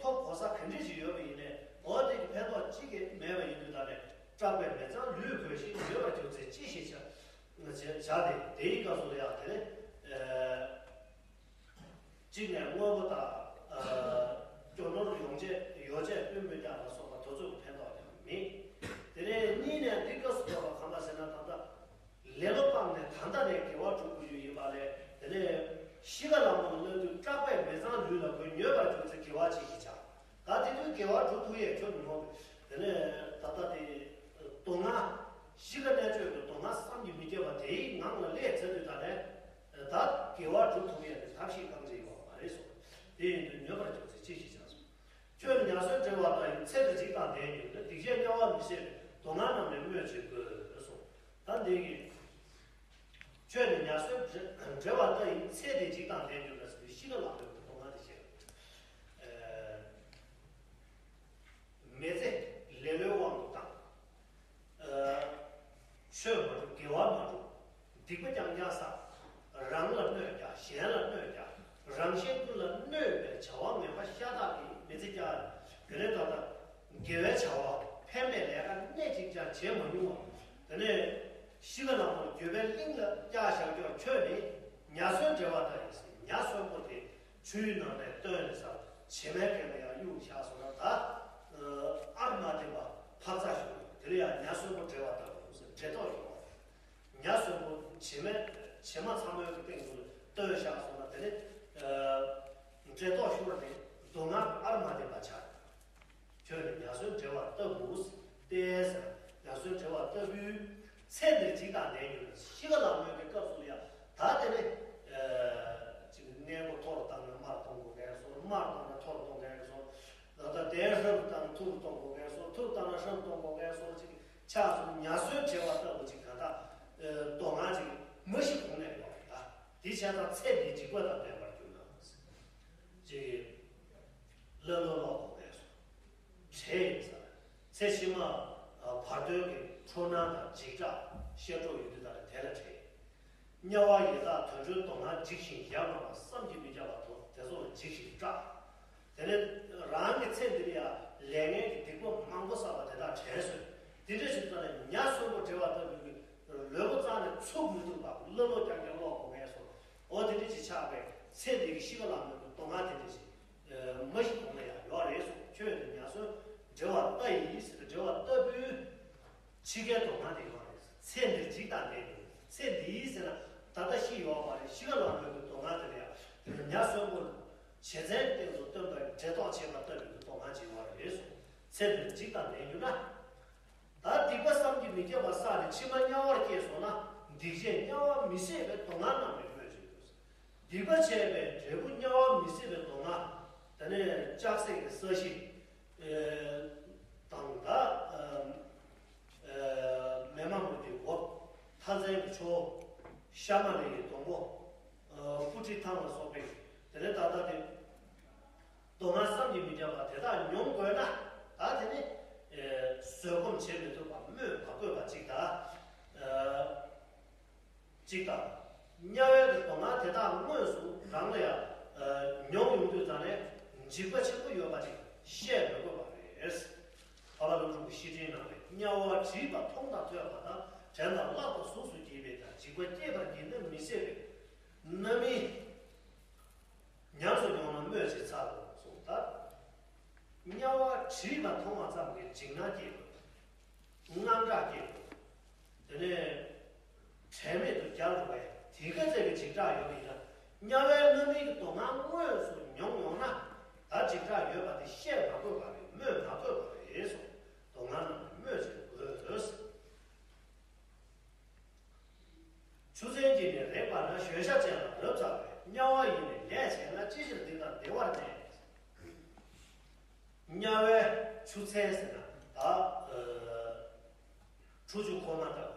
ཐོབ་གོ་ས་ག་འདྲས་ཅིག་ཡོད་པ་ཡིན་ནའི་འོ་དེ་གི་ཕན་ཐོགས་ཅིག་གི་མེད་པ་ཡིན་དུས་ད་ནས་སྐྲག་པས་མི་གཙང་ལུས་གོས་ཤིང་། མྱོས་པར་གྱུར་ཚེ་ཅི་ཞིག་བྱ། བྱ་སྟེ་དེའི་སྐབས་སུ་ཡང་དེ་ནི། གཅིག་ནས་དངོས་པོ་དང་། རྒྱུ་ནོར་ཡོང་ཆེད་ཡོ་བྱད་སྤུན་སྤུན་ཀྱག་ལ་སོགས་པ་དེ་ཚོ་གི་ཕན་ཐོགས་ཀྱང་མེད། དེ་ནས་གཉིས་ནས་འདི་སྐབས་སུ་བབ་པ་གང་ལ་ཟེར་ན་ད་ལྟ་ལེ་ལོ་སྤངས་ནས་ད་ལྟ་ནས་དགེ་བ་སྒྲུབ་དགོས་རྒྱུ་ཡིན་པ་ལས་དེ་ནས་གཤིས་ཀ་ལ་མོ་སླེབས་དུས་སྐྲག་པས་མི་གཙང་ལུས་ལ་གོས། མྱོས་པར་གྱུར་ཚེ་དགེ་བ་ཅི་ཞིག་བྱ། ད་དེ་དུས་དགེ་བ་སྒྲུབ་ཐུབ་ཡས་ཁྱོད་མི་ནོར། དེ་ནས་ད་ལྟ་དེ་སྡུག་བསྔལ་གཤིས་ཀ་གནད་གཅོད་ཀྱི་སྡུག་བསྔལ་བསམ་གྱིས་མི་ཁྱབ་པ་དེའི་ངང་ལ་སླེབས་ཚར་དུས་ད་ནས་ད་དགེ་བ་སྒྲུབ་ཐུབ་ཡས་དེ་ཐབས་ཤེས་གང་ཅི་ཡོད་མ་རེད་སོ། དེ་ཡིན་དུས་མྱོས་པར་གྱུར་ཚེ་ཅི་ཞིག་བྱ་སོ། ཁྱོད་ནི་ཉ་གསོད་བྲེལ་བ་ལྟ་ཡི་ཚེ་འདི་འཇིག་དང་ལྡན་གྱུར་ན། སྡིག་བྱས་དམྱལ་བ་མི་བཟད་པའི་སྡུག་བསྔལ་རྣམས་ལས་སྨོས་ཅི་དགོས་སོ། ད་འདི་གི་ཁྱོད་ནི་ཉ་གསོད་བྲེལ་བ་ལྟ་ཡི་ཚེ་འདི་འཇིག་དང་ལྡན་གྱུར་ན་ཟེར་དུས་གཤིས་ཀ་ལ་མོས་པའི་སྡུག་བསྔལ་དེ་བཤད། མི་ཚེ་ལེ་ལོའི་དབང་དུ་བཏང་། ཆོས་མ་སྒྲུབ་དགེ་བ་མ་སྒྲུབ། སྡིག་པ་རྐྱང་རྐྱང་བསགས། རང་ལ་གནོད་རྒྱག་གཞན་ལ་གནོད་རྒྱག་རང་གཞན་ཀུན་ལ་གནོད་པའི་བྱ་བ་ངན་པ་ཤ་སྟག་གིས་མི་ཚེ་བསྐྱལ། དེ་ནས་ད་ལྟ་དགེ་བའི་བྱ་བ་ཕན་པའི་ལས་ཀ་སྣེ་གཅིག་ཀྱང་བྱེད་མ་མྱོང་བ། དེ་ནས་གཤིས་ཀ་ལ་མོ་འགྱོད་པའི་གླིང་ལ་བསྐྱལ་བཞག་ཀྱོག་ཁྱོད་ནི་ཉ་གསོད་བྲེལ་བ་ལྟ་ཡི་ཟེར། ཉ་གསོན་པོ་དེ་ཆུའི་ནང་ནས་བཏོན་ནས་ཟ། བྱེ་མའི་གད་ལ་ཡང་གཡུག་བཞག་སོང་ན་ད་ཨར་མ་དེ་པ་ཕག་ཚ་ཞུ། དེ་ལ་ཡང་ཉ་གསོན་པོ་བྲེལ་བ་ལྟ་བུ་ཟེར་བྲེལ་ཏོག་ཞུ་བ། ཉ་གསོན་པོ་བྱེ་མ་བྱེ་མ་ཚ་མོའི་གི་སྟེང་དུ་བཏོན་བཞག་སོང་ན་དེ་ནི་འདྲེ་ཐོག་ཤོར་ནས་སྡུག་བསྔལ་ཨར་མ་དེ་པ་ཆགས། ཁྱོད་ནི་ཉ་གསོན་བྲེལ་བ་ལྟ་བུ་སྟེ་ཟེར། ཉ་གསོན་བྲེལ་བ་ལྟ་བུའི་ཚེ་འདིར་འཇིག་དང་ལྡན་གྱུར་ན། གཤིས་ཀ་ལ་མོས་པའི་སྐབས་སུ་ཡང་ད་དེ་ནི་ཅིག་གནས་མགོ་མཐོ་རུ་བཏང་ན་དམའ་རུ་གཏོང་དགོས་མཁན་སོགས། དམའ་རུ་བཏང་ན་མཐོ་རུ་གཏོང་མཁན་སོགས། ད་ལྟ་གདན་ཧྲབ་རུ་བཏང་ན་ཐུར་རུ་གཏོང་དགོས་མཁན་སོགས། ཐུར་རུ་བཏང་ན་ཧྲབ་རུ་གཏོང་དགོས་མཁན་སོགས་ཅིག་ཆགས་སོང་། ཉ་གསོན་བྲེལ་བ་ལྟ་བུ་ཅིག་ག་ད། སྡུག་བསྔལ་ཅིག་མ་ཤི་གོང་ནས་ཡོང་རེད་ད། དེ་བྱས་ཙང་ཚེ་འདི་འཇིགས་པ་དང་ལྡན་པར་གྱུར་ན། ཅིག་ཀླ་ཀློ་ལོག་གོ་མཁན་སོགས། བྲེལ་ཡིན་ས། ཚེ་ཕྱི་མ་བར་དོའི་གི་འཁྲུལ་སྣང་དང་འཇིགས་སྐྲག་བཤད་གྲོགས་ཡོད་དུས་ད་ནི་དེ་ལ་བྲེལ། དམྱལ་བ་ཡི་དྭགས་དུད་འགྲོའི་སྡུག་བསྔལ་འཇིགས་ཤིང་ཡ་མ་བ་བསམ་གྱིས་མི་ཁྱབ་པ་དང་དེ་ཚོ་ལ་འཇིགས་ཤིང་སྐྲག་དེ་ནས་རང་གི་ཚེ་འདིར་ཡང་ལས་ངན་གྱི་སྡིག་པ་མང་པོ་བསགས་པ་དེ་དག་དྲན་སོང་། དེ་འདྲ་ཞིག་ཙམ་ནས་ཉ་གསོན་པོ་བྲེལ་བ་ལྟ་བུའི་གི་ལུས་པོ་རྩ་ནས་ཚུགས་མི་ཐུབ་པ་ཀླ་ཀློ་རྐྱང་རྐྱང་ལོག་གོ་མཁན་སོགས། འོ་དེ་འདྲ་ཞིག་ཆགས་པའི་ཚེ་འདི་གི་གཤིས་ཀ་ལ་མོས་པའི་སྡུག་བསྔལ་དེ་འདྲ་ཞིག་མ་ཤི་གོང་ལ་ཡང་ཡོད་རེད་གསུངས། ཁྱོད་ནི་ཉ་གསོན་བྲེལ་བ་ལྟ་ཡི་ཟེར་ཏེ་བྲེལ་བ་ལྟ་བུའི་འཆི་ཁའི་སྡུག་བསྔལ་དེ་ཡོད་རེད། ཚེ་འདིར་འཇིག་དང་ལྡན་ཡོད། ཚེ་འདིའི་ཟེར་ན་ད་ལྟ་ཤི་ཡོད་མ་རེད། གཤིས་ཀ་ལ་མོས་པའི་སྡུག་བསྔལ་དེ་ལ་ཡང་ཉ་ ཡ་གསོན་པོ་ལ་བྱེད་མཚན་སྟེང་དུ་སྟོན་པའི་འབྲེལ་ཐོགས་བྱེད་པར་སྟོན་པའི་དོན་ལྔ་འབྱིན་པ་རེད་གསུངས། ཚེ་འདིར་འཇིགས་དང་ལྡན་གྱུར་ན། ད་སྡིག་པ་བསམ་གྱིས་མི་ཁྱབ་པ་བསགས་ནས་ཕྱི་མ་དམྱལ་བར་སྐྱེས་སོང་ན། སྡིག་བྱས་དམྱལ་བ་མི་སྲིད་པའི་དོན་ལྔ་རྣམས་ལས་སྨོས་ཅི་དགོས། སྡིག་པ་བྱས་པའི་འབྲས་བུ་དམྱལ་བ་མི་སྲིད་པའི་དོན་ལྔ། དེ་ནས་ལྕགས་སྲེག་གི་ས་གཞི། དང་ད། མེ་མ་མུ་ཏིག་གོ། མཐའ་མཚན་གྱི་ཆུ་བོ། ཤ་མ་ལི་ཡི་སྡོང་པོ། སྤུ་གྲི་ཐང་ལ་སོགས་པའི་དེ་ནས་ད་ལྟ་དེ། དོན་ལྔ་བསམ་གྱིས་མི་ཁྱབ་པ་དེ་དག་མྱོང་དགོས་ན། ད་དེ་ནི་བཟོད་སྒོམ་བྱེད་མི་ཐུབ་པ་སྨོས་མ་དགོས་པ་ཅིག་ད། གཅིག་དང་། དམྱལ་བའི་གི་སྡུག་བསྔལ་དེ་དག་དངོས་སུ་རང་ལ་ཡང་མྱོང་ཡོང་དུས་ཙང་ནས་འཇིགས་པ་ཆེན་པོ་ཡོད་པ་ཅིག་བཤད་མི་དགོས་པ་རེད། འཕགས་པ་ཀླུ་སྒྲུབ་ཀྱི་བཤེས་སྤྲིངས་ནང་ལས། དམྱལ་བ་བྲིས་པ་མཐོང་དང་ཐོས་པ་དང་། དྲན་དང་བཀླགས་པ་གཟུགས་སུ་བགྱིས་པས་ཀྱང་། འཇིགས་པ་སྐྱེས་པར་བགྱིས་ན་མི་བཟད་པའི། རྣམ་སྨིན་ཉམས་སུ་མྱོང་ན་སྨོས་ཅི་ཚར་རོ་གསུངས། ད་དམྱལ་བ་བྲིས་པ་མཐོང་བ་ཙམ་གྱིས་འཇིགས་སྣང་སྐྱེ་དགོས། དངངས་སྐྲག་སྐྱེ་དགོས། དེ་ནས་དྲན་མེད་དུ་བརྒྱལ་འགྲོ་བས། དེ་ག་ཚད་ཀྱི་འཇིགས་སྐྲག་ཡོད་པ་ཡིན་ན། དམྱལ་བའི་རྣམ་སྨིན་གྱི་སྡུག་བསྔལ་དངོས་སུ་མྱོང་ཡོང་ན། ད་འཇིགས་སྐྲག་ཡོད་པ་དེ་བཤད་མ་དགོས་པ་རེད། སྨོས་མ་དགོས་པ་རེད་གསུངས། སྡུག་བསྔལ་རྣམས་ནི་སྨོས་ཅི་དགོས། ཆུ་ཚན་གྱིས་ནི་རེག་པ་ན། གཞོན་ཤ་ཅན་ལ་རབ་ཚ་བས། དམྱལ་བ་ཡི་ནི་ལས་བྱས་ན། ཅི་ཕྱིར་འདི་ལྟར་བདེ་བར་གནས། དམྱལ་བའི་ཆུ་ཚན་ཟེར་ན་ད། ཁྲོ་ཆུ་ཁོལ་མ་ལྟ་བུ་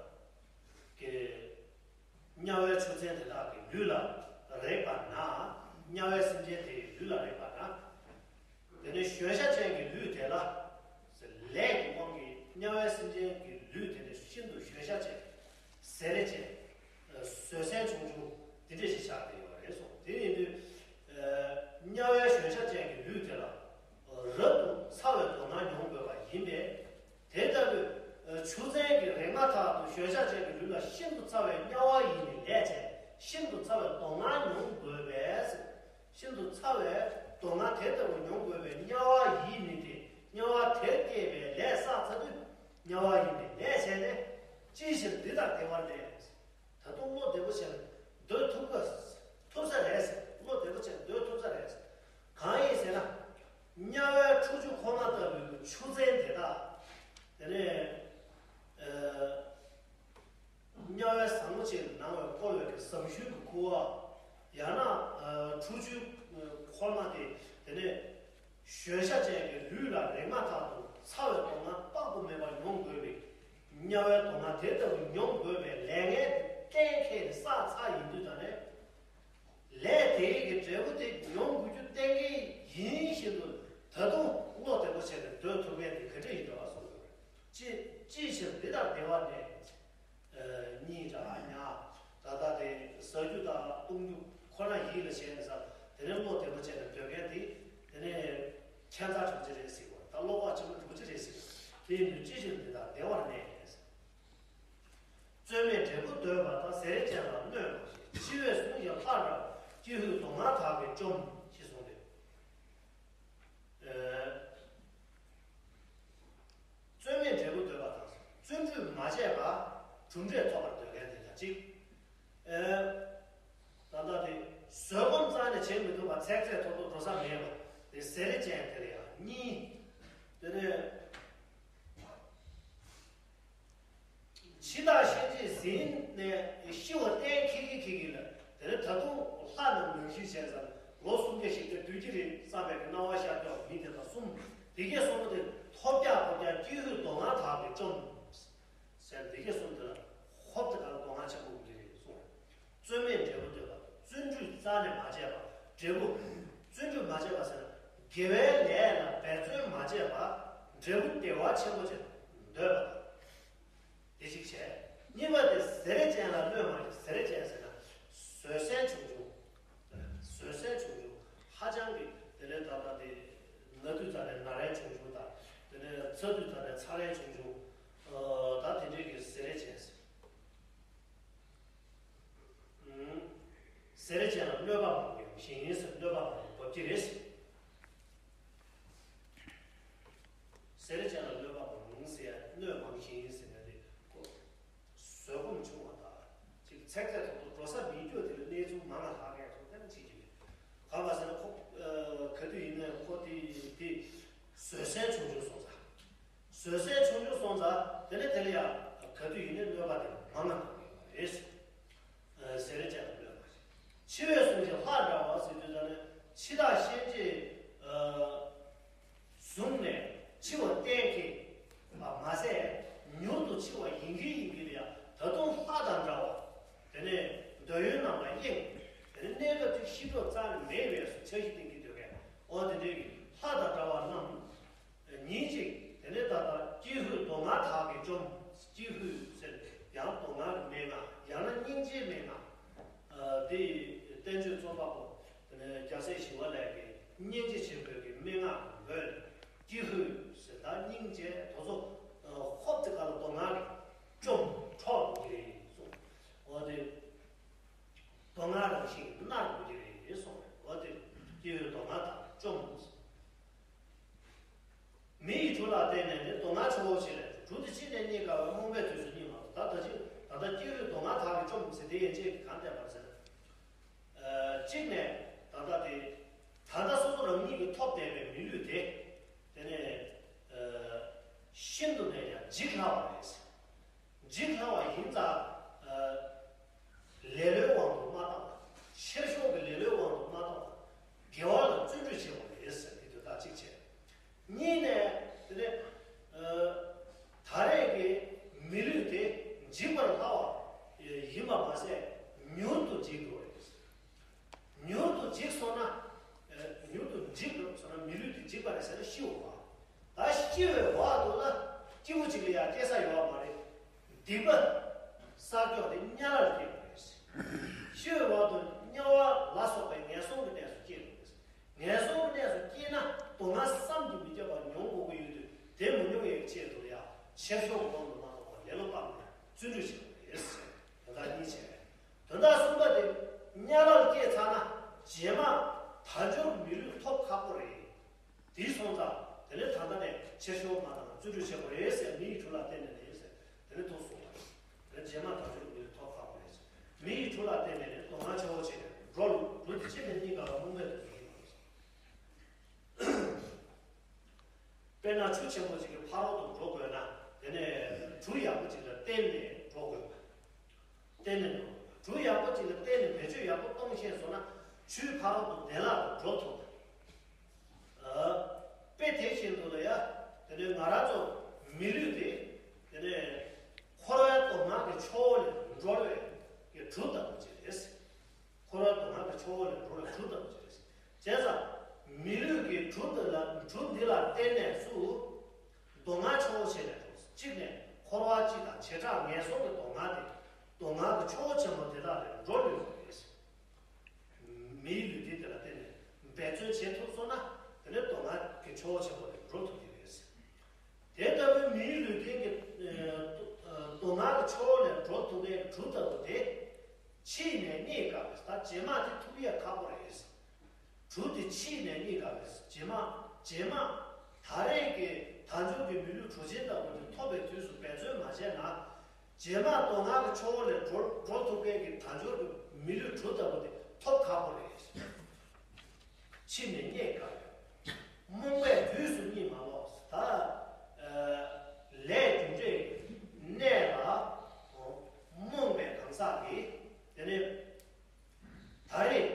གི། དམྱལ་བའི་ཆུ་ཚན་དེ་དག་གི་ལུས་ལ་རེག་པ་ན། དམྱལ་བའི་སེམས་ཅན་དེའི་ལུས་ལ་རེག་པ་ན། དེ་ནས་གཞོན་ཤ་ཅན་གྱི་ལུས་དེ་ལ། ལས་ཀྱི་དབང་གིས་དམྱལ་བའི་སེམས་ཅན་གྱི་ལུས་དེ་ནི་ཤིན་ཏུ་གཞོན་ཤ་ཅན། བཟེ་རེ་ཅན། བཟོད་བསྲན་ཆུང་ཆུང་དེ་འདྲ་ཞིག་ཆགས་བསྡད་ཡོད་རེད་གསུངས། དེ་ཡིན་དུས། དམྱལ་བའི་གཞོན་ཤ་ཅན་གྱི་ལུས་དེ་ལ། རབ་ཏུ་ཚ་བའི་སྡུག་བསྔལ་མྱོང་དགོས་པ་ཡིན་པས། དེ་ལྟ་བུའི་ཆུ་ཚན་གྱིས་རེག་མ་ཐག་ཏུ་གཞོན་ཤ་ཅན་གྱི་ལུས་ལ་ཤིན་ཏུ་ཚ་བའི་དམྱལ་བ་ཡི་ནི་ལས་བྱས། ཤིན་ཏུ་ཚ་བའི་སྡུག་བསྔལ་མྱོང་དགོས་པས། ཤིན་ཏུ་ཚ་བའི་སྡུག་བསྔལ་དེ་ལྟ་བུ་མྱོང་དགོས་པའི་དམྱལ་བ་ཡི་ནི་དེ། དམྱལ་བ་དེར་སྐྱེས་པའི་ལས་བསགས་ཚར་དུས། དམྱལ་བ་ཡི་ནི་ལས་བྱས་ནས། ཅི་ཕྱིར་འདི་ལྟར་བདེ་བར་གནས། ད་དུང་བློ་བདེ་པོ་བྱས་ནས་སྡོད་ཐུབ་ག་ཐུབ་ས་རེད་ཟེར། བློ་བདེ་པོ་བྱས་ནས་སྡོད་ཐུབ་ས་རེད་ཟེར། གང་ཡིན་ཟེར་ན། དམྱལ་བའི་ཁྲོ་ཆུ་ཁོལ་མ་ལྟ་བུའི་ཆུ་ཚན་དེ་དག། དེ་ནས། ཨ། དམྱལ་བའི་ཟངས་མོ་ཆེ་ནང་བའི་བསྐོལ་བའི་གི་ཟངས་གཞུང་གི་ཁུ་བ། ཡང་ན། ཨ། ཁྲོ་ཆུ་ཁོལ་མ་དེ། དེ་ནས། གཞོན་ཤ་ཅན་གྱི་ལུས་ལ་རེག་མ་ཐག་ཏུ་ཚ་བའི་སྡུག་བསྔལ་དཔག་ཏུ་མེད་པ་མྱོང་དགོས་པའི། དམྱལ་བའི་སྡུག་བསྔལ་དེ་ལྟ་བུ་མྱོང་དགོས་པའི་ལས་ངན་དེ་གཏན་འཁེལ་ནས་བསགས་ཚར་ཡིན་དུས་ད་ནས། ལས་དེའི་གི་འབྲས་བུ་དེ་མྱོང་དགོས་རྒྱུ་གཏན་འཁེལ་ཡིན་བཞིན་དུ། ད་དུང་བློ་བདེ་པོ་བྱས་ནས་སྡོད་ཐུབ་མཁན་དེ་ག་འདྲ་ཡིན་འདྲ་བ་གསུངས་ཡོད་རེད། ཅི་ཅི་ཕྱིར་འདི་ལྟར་བདེ་བར་གནས། གཉིད་ར་ཉལ། ད་ལྟ་དེ་ཟ་རྒྱུ་དང་བཏུང་རྒྱུ་ཁོ་ན་ཡིད་ལ་བྱས་ནས་ཟ། དེ་ནས་བློ་བདེ་པོ་བྱས་ནས་སྡོད་མཁན་དེ། དེ་ནས་ཁྱད་མཚར་གྲོང་ཁྱེར་རེད་ཟེར་བ་ད་བློ་ཁོག་ཆེན་པོ་གྲོང་ཁྱེར་རེད་ཟེར། དེ་ཡིན་དུས་ཅི་ཕྱིར་འདི་ལྟར་བདེ་བར་གནས། རྩོད་མེད་འབྲས་བུ་འདོད་པ་དང་། བཟེ་རེ་ཅན་ལ་གནོད་མ་བྱེད། འཆི་བས་བསྲུང་ཞིང་ལྷར་བསྒྲལ་བ། ཀྱི་ཧུད་སྡུག་བསྔལ་དག་གིས་བཅོམ། ཞེས་གསུངས་ཏེ། རྩོད་མེད་འབྲས་བུ་འདོད་པ་དང་། བརྩོན་འགྲུས་མ་བྱས་པ། གྲུབ་འབྲས་ཐོབ་པར་འདོད་མཁན་དེ་དང་གཅིག་ད་ལྟ་དེ་བཟོད་སྒོམ་རྩ་ནས་བྱེད་མི་ཐུབ་པ། ཚེག་ཚེག་ཐོག་ཏུ་འགྲོ་ས་མེད་པ་དེ་བཟེ་རེ་ཅན་དེ་ལ་ཡང་གཉིས། དེ་ནས། འཆི་བདག་གཤིན་རྗེ་ཟིན་ནས་ཤི་བ་གཏན་འཁེལ་གྱི་འཁེལ་གྱི་ལ། དེ་ནས་ད་དུང་ལྷ་རྣམས་ནང་བཞིན་བྱས་ཙང་ལོ་སུམ་བརྒྱ་ཞིག་སྟེ་སྡུག་ཅི་རེད་བསམ་པའི་སྣང་བ་ཤར་ཀྱོག་མི་དེ་དག་གསུམ། དེ་གས་གསུམ་པོ་དེ་ཐོབ་རྒྱག་ཐོབ་རྒྱག་ཀྱི་ཧུད་སྡུག་བསྔལ་དག་གིས་བཅོམ། ཟེར་འདི་གས་གསུམ་དེ་ལ་ཧོབ་དེ་ག་ལ་སྡུག་བསྔལ་ཆེན་པོ་ཡོང་གི་རེད་གསུངས། རྩོད་མེད་འབྲས་བུ་འདོད་པ། བརྩོན་འགྲུས་རྩ་ནས་མ་བྱས་པ། འབྲས་བུ། བརྩོན་འགྲུས་མ་བྱས་པ་ཟེར་ན། དགེ་བའི་ལས་ལ་འབད་བརྩོན་མ་བྱས་པ། འབྲས་བུ་བདེ་བ་ཆེན་པོ་ཅིག་འདོད་པ་དང་། དེ་གཅིག་བྱས། གཉིས་པ་དེ་བཟེ་རེ་ཅན་ལ་གནོད་མ་བྱེད། བཟེ་རེ་ཅན་ཟེར་ན། བཟོད་བསྲན་ཆུང་ཆུང་། བཟོད་བསྲན་ཆུང་ཆུང་། ཧ་ཅང་གི་དེ་ནས་ད་ལྟ་དེ། ན་དུས་ད་ནས་ན་རན་ཆུང་ཆུང་དང་། དེ་ནས་ཚ་དུས་ད་ནས་ཚ་རན་ཆུང་ཆུང་། ད་དེ་འདྲའི་གི་བཟེ་རེ་ཅན་ཟེར། བཟེ་རེ་ཅན་ལ་གནོད་པ་མང་པོ་ཡོང་ཞིང་ཟེར། གནོད་པ་མང་པོ་འབབ་ཀྱི་རེད་ཟེར། བཟེ་རེ་ཅན་ལ་གནོད་པ་མང་ཟེར། གནོད་མང་ཞིང་ཟེར་ན་རེད་ཁོ། བཟོད་སྒོམ་ཆུང་བ་དང་། ཅིག་ཚེག་ཚེག་ཐོག་ཏུ་འགྲོ་ས་མེད་རྒྱུ་དེ་ལ་གནས་ཚུལ་མང་ང་ལྷག་མཁན་ཚོ་ལྟ་ན་བྱེད་ཀྱི་རེད། ཡང་ག་དུས་ཡིན་ནའི་གནོད་པ་དེ་མང་ང་གནང་གི་ཡོད་རེད། ཟེར་རེ་བྱས་ལ་གནོད་པ་རེད། འཆི་བས་བཟུང་ཞིང་ལྷ་འདྲ་བ་ཟེར་དུས་ད་ནི་འཆི་བདག་གཤིན་རྗེ་བཟུང་ནས་འཆི་བ་གཏན་འཁེལ་བ་མ་ཟད། མྱུར་དུ་འཆི་བ་ཡིན་གྱི་ཡིན་གྱི་ལ་ཡང་ད་དུང་ལྷ་དང་འདྲ་བ། དེ་ནས་འདོད་ཡོན་རྣམས་ལ་གཡེང་། དེ་ནས་གནས་སྐབས་ཅིག་ཤི་གྲབས་རྩ་ནས་མེད་པའི་འཆར་གཞི་བཏིང་གི་འདོད་མཁན། འོ་དེ་འདྲའི་ལྷ་དང་འདྲ་བ་རྣམས། ཉིན་གཅིག་དེ་ནས་ད་ལྟ་ཀྱེ་ཧུད་མདོ་སྔགས་དག་གི་བཅོམ། ཀྱེ་ཧུད་ཟེར་ཡང་མདོ་སྔགས་ཀྱི་མན་ངག་ཡང་ན་སྙིང་རྗེའི་མན་ངག་འདི་བསྟན་བཅོས་རྩོམ་པ་པོ་དེ་ནས་རྒྱལ་སྲས་ཞི་བ་ལྷས་ཀྱི་སྙིང་རྗེ་ཆེན་པོའི་གི་མན་ངག་གི་མགོན། ཀྱེ་ཧུད་ཟེར་ད་སྙིང་རྗེ་དོ་ཚོ་ཧོབ་དེ་ག་ལ་མདོ་སྔགས་ཀྱི་བཅོམ་འཕྲོག་གི་རེད་གསུངས། འོ་དེ་མདོ་སྔགས་རང་བཞིན་གྱི་མནར་དགོས་ཀྱི་རེད་གསུངས། འོ་དེ་ཀྱེ་ཧུད་མདོ་སྔགས་དག་གི་བཅོམ། མི་ཡི་གྲུ་ལ་བརྟེན་ནས་ནི། མདོ་སྔགས་ཆུ་བོ་ཆེ་ལས་གྲུ། དེ་ཕྱི་ནས་རྙེད་དཀའ་བས། རྨོངས་པས་དུས་སུ་རྙེད་མ་ཐུབ། ད་ད་ཅི་ད་ལྟ་ཀྱེ་ཧུད་མདོ་སྔགས་དག་གི་བཅོམ་ཟེར་དེ་ཡན་ཆད་ཀྱི་གང་བསྟན་པར་ཟེར། ཨ། གཅིག་ནས་ད་ལྟ་དེ་ད་ལྟ་སོ་སོ་རང་ཉིད་ཀྱིས་ཐོབ་བསྡད་པའི་མི་ལུས་དེ་དེ་ནས་ཨ། ཤིན་ཏུ་ནས་ཀྱང་འཇིག་སླ་བ་རེད། འཇིག་སླ་བ་ཡིན་ཙང་། ལེ་ལོའི་དབང་དུ་མ་བཏང་། ཆེར་ཤོག་གི་ལེ་ལོའི་དབང་དུ་མ་བཏང་། དགེ་བ་ལ་བརྩོན་འགྲུས་བྱེད་དགོས་པ་རེད་ཟེར་དེ་དོན་དག་གཅིག་བྱས། གཉིས་ནས་དེ་ནས་ད་རེས་ཀྱི་མི་ལུས་དེ་འཇིག་པར་སླ་བ་ཡིན་པ་མ་ཟད་མྱུར་དུ་འཇིག་འགྲོ་བ་རེད། མྱུར་དུ་འཇིག་སོང་ན། ཨ། མྱུར་དུ་འཇིག་འགྲོ་སོང་ན་མི་ལུས་དེ་འཇིག་པ་རེད་ཟེར་ན་ཤི་འོང་བ། ད་ཤི་བའི་འོག་ཏུ་ལ་སྐྱིད་པོ་ཅིག་ལ་ཡང་སྐྱེ་ས་ཡོད་པ་མ་རེད། སྡིག་པ་བསགས་རྒྱུ་དེ་དམྱལ་བར་སྐྱེ་དགོས་རེད། ཤི་བའི་འོག་ཏུ་དམྱལ་བ་ལ་སོགས་པའི་ངན་སོང་གི་གནས་སུ་སྐྱེ་དགོས་རེད། ངན་སོང་གི་གནས་སུ་སྐྱེས་ན་སྡུག་བསྔལ་བསམ་གྱིས་མི་ཁྱབ་པ་མྱོང་དགོས་ཀྱི་ཡོད་དུས་དེ་མི་མྱོང་ཡག་ཆེད་དུ་ལ་ཡང་ཆེར་སོགས་དབང་དུ་མ་སོང་བར་ལེ་ལོ་སྤངས་ནས་བརྩོན་འགྲུས་བྱེད་དགོས་རེད། དོན་དག་གཉིས་བྱས། དོན་དག་གསུམ་པ་དེ་དམྱལ་བར་སྐྱེས་ཚར་ན་རྗེས་མ་དལ་འབྱོར་མི་ལུས་ཐོབ་ཁག་པོ་རེད། དེ་སོང་ཙང་དེ་ནས་ད་ལྟ་ནས་ཆེར་སོགས་དབང་དང་བརྩོན་འགྲུས་བྱེད་དགོས་རེད་ཟེར། མི་ཡི་གྲུ་ལ་བརྟེན་ནས་རེད་ཟེར། དེ་ནས་ཐུགས་སུ་ཆུད། རྗེས་མ་དལ་འབྱོར་མི་ལུས་ཐོབ་ཁག་པོ་རེད་ཟེར། མི་ཡི་གྲུ་ལ་བརྟེན་ནས་ནི་སྡུག་བསྔལ་ཆེ་བོ་བྱས་ནས་འགྲོ་ལུགས་གྲུ་དེ་ཕྱི་ནས་རྙེད་དཀའ་བས། རྨོངས་པས་དུས་སུ་རྙེད་མ་ཐུབ། དཔེར་ན་ཆུ་ཆེན་པོ་ཅིག་གི་ཕ་རོལ་ཏུ་འགྲོ་དགོས་ན་དེ་ནས་གྲུ་ཡག་པོ་ཅིག་ལ་བརྟེན་ནས་འགྲོ་དགོས་པ། བརྟེན་ནས་འགྲོ། གྲུ་ཡག་པོ་ཅིག་ལ་བརྟེན་ནས་བེད་སྤྱོད་ཡག་པོ་གཏོང་ཤེས་སོང་ན་ཆུའི་ཕ་རོལ་ཏུ་བདེ་བླག་ཏུ་འགྲོ་ཐུབ། ཨ། དཔེ་དེ་བཞིན་དུ་ལ་ཡ། དེ་ནས་ང་རང་ཚོ་མི་ལུས་དེ་དེ་ནས་འཁོར་བའི་སྡུག་བསྔལ་གྱི་ཆུ་བོ་ལས་སྒྲོལ་བའི་གི་གྲུ་ལྟ་བུ་ཅིག་རེད། འཁོར་བ་སྡུག་བསྔལ་གྱི་ཆུ་བོ་ལས་སྒྲོལ་བའི་གྲུ་ལྟ་བུ་ཅིག་རེད། བྱས་ཙང་མི་ལུས་ཀྱི་གྲུ་འདི་ལ་གྲུ་འདི་ལ་བརྟེན་ནས་སུ་སྡུག་བསྔལ་ཆུ་བོ་ཆེ་ནས་འགྲོ། གཅིག་ནས་འཁོར་བ་སྤྱི་དང་བྱེ་བྲག་ངན་སོང་གི་སྡུག་བསྔལ་དེ་སྡུག་བསྔལ་གྱི་ཆུ་བོ་ཆེན་པོ་དེ་དག་ལས་སྒྲོལ་ཡོང་བ་རེད། མིའི་ལུས་རྟེན་དེ་ལ་བརྟེན་ནས་འབད་བརྩོན་བྱེད་ཐུབ་སོང་ན་དེ་ནས་སྡུག་བསྔལ་གྱི་ཆུ་བོ་ཆེན་པོ་ལས་སྒྲོལ་ཐུབ་ཀྱི་རེད། དེ་ལྟ་བུའི་མིའི་ལུས་རྟེན་གྱི་ཨ་སྡུག་བསྔལ་གྱི་ཆུ་བོ་ལས་སྒྲོལ་ཐུབ་པའི་གྲུ་ལྟ་བུ་དེ། ཕྱིས་ནས་རྙེད་དཀའ་བས། ད་རྗེས་མ་དེ་ཐུབ་ཡས་ཁག་པོ་རེད། གྲུ་དེ་ཕྱིས་ནས་རྙེད་དཀའ་བས། རྗེས་མ་རྗེས་མ་ད་རེས་ཀྱི་དལ་འབྱོར་གྱི་མི་ལུས་གྲུ་ཆེན་ལྟ་བུ་དེ་ཐོབ་པའི་དུས་སུ་འབད་བརྩོན་མ་བྱས་ན། རྗེས་མ་སྡུག་བསྔལ་གྱི་ཆུ་བོ་ལས་སྒྲོལ་སྒྲོལ་ཐུབ་མཁན་གྱི་དལ་འབྱོར་གྱི་མི་ལུས་གྲུ་ལྟ་བུ་དེ་ཐོབ་ཁག་པོ་རེད། ཕྱིས་ནས་རྙེད་དཀའ་བས། རྨོངས་པས་དུས་སུ་རྙེད་མ་ལོག། ད་ལས་རྒྱུ་འབྲས་ཀྱི་གནས་ལ་རྨོངས་པའི་གང་ཟག་གིས་དེ་ནས་ད་རེས་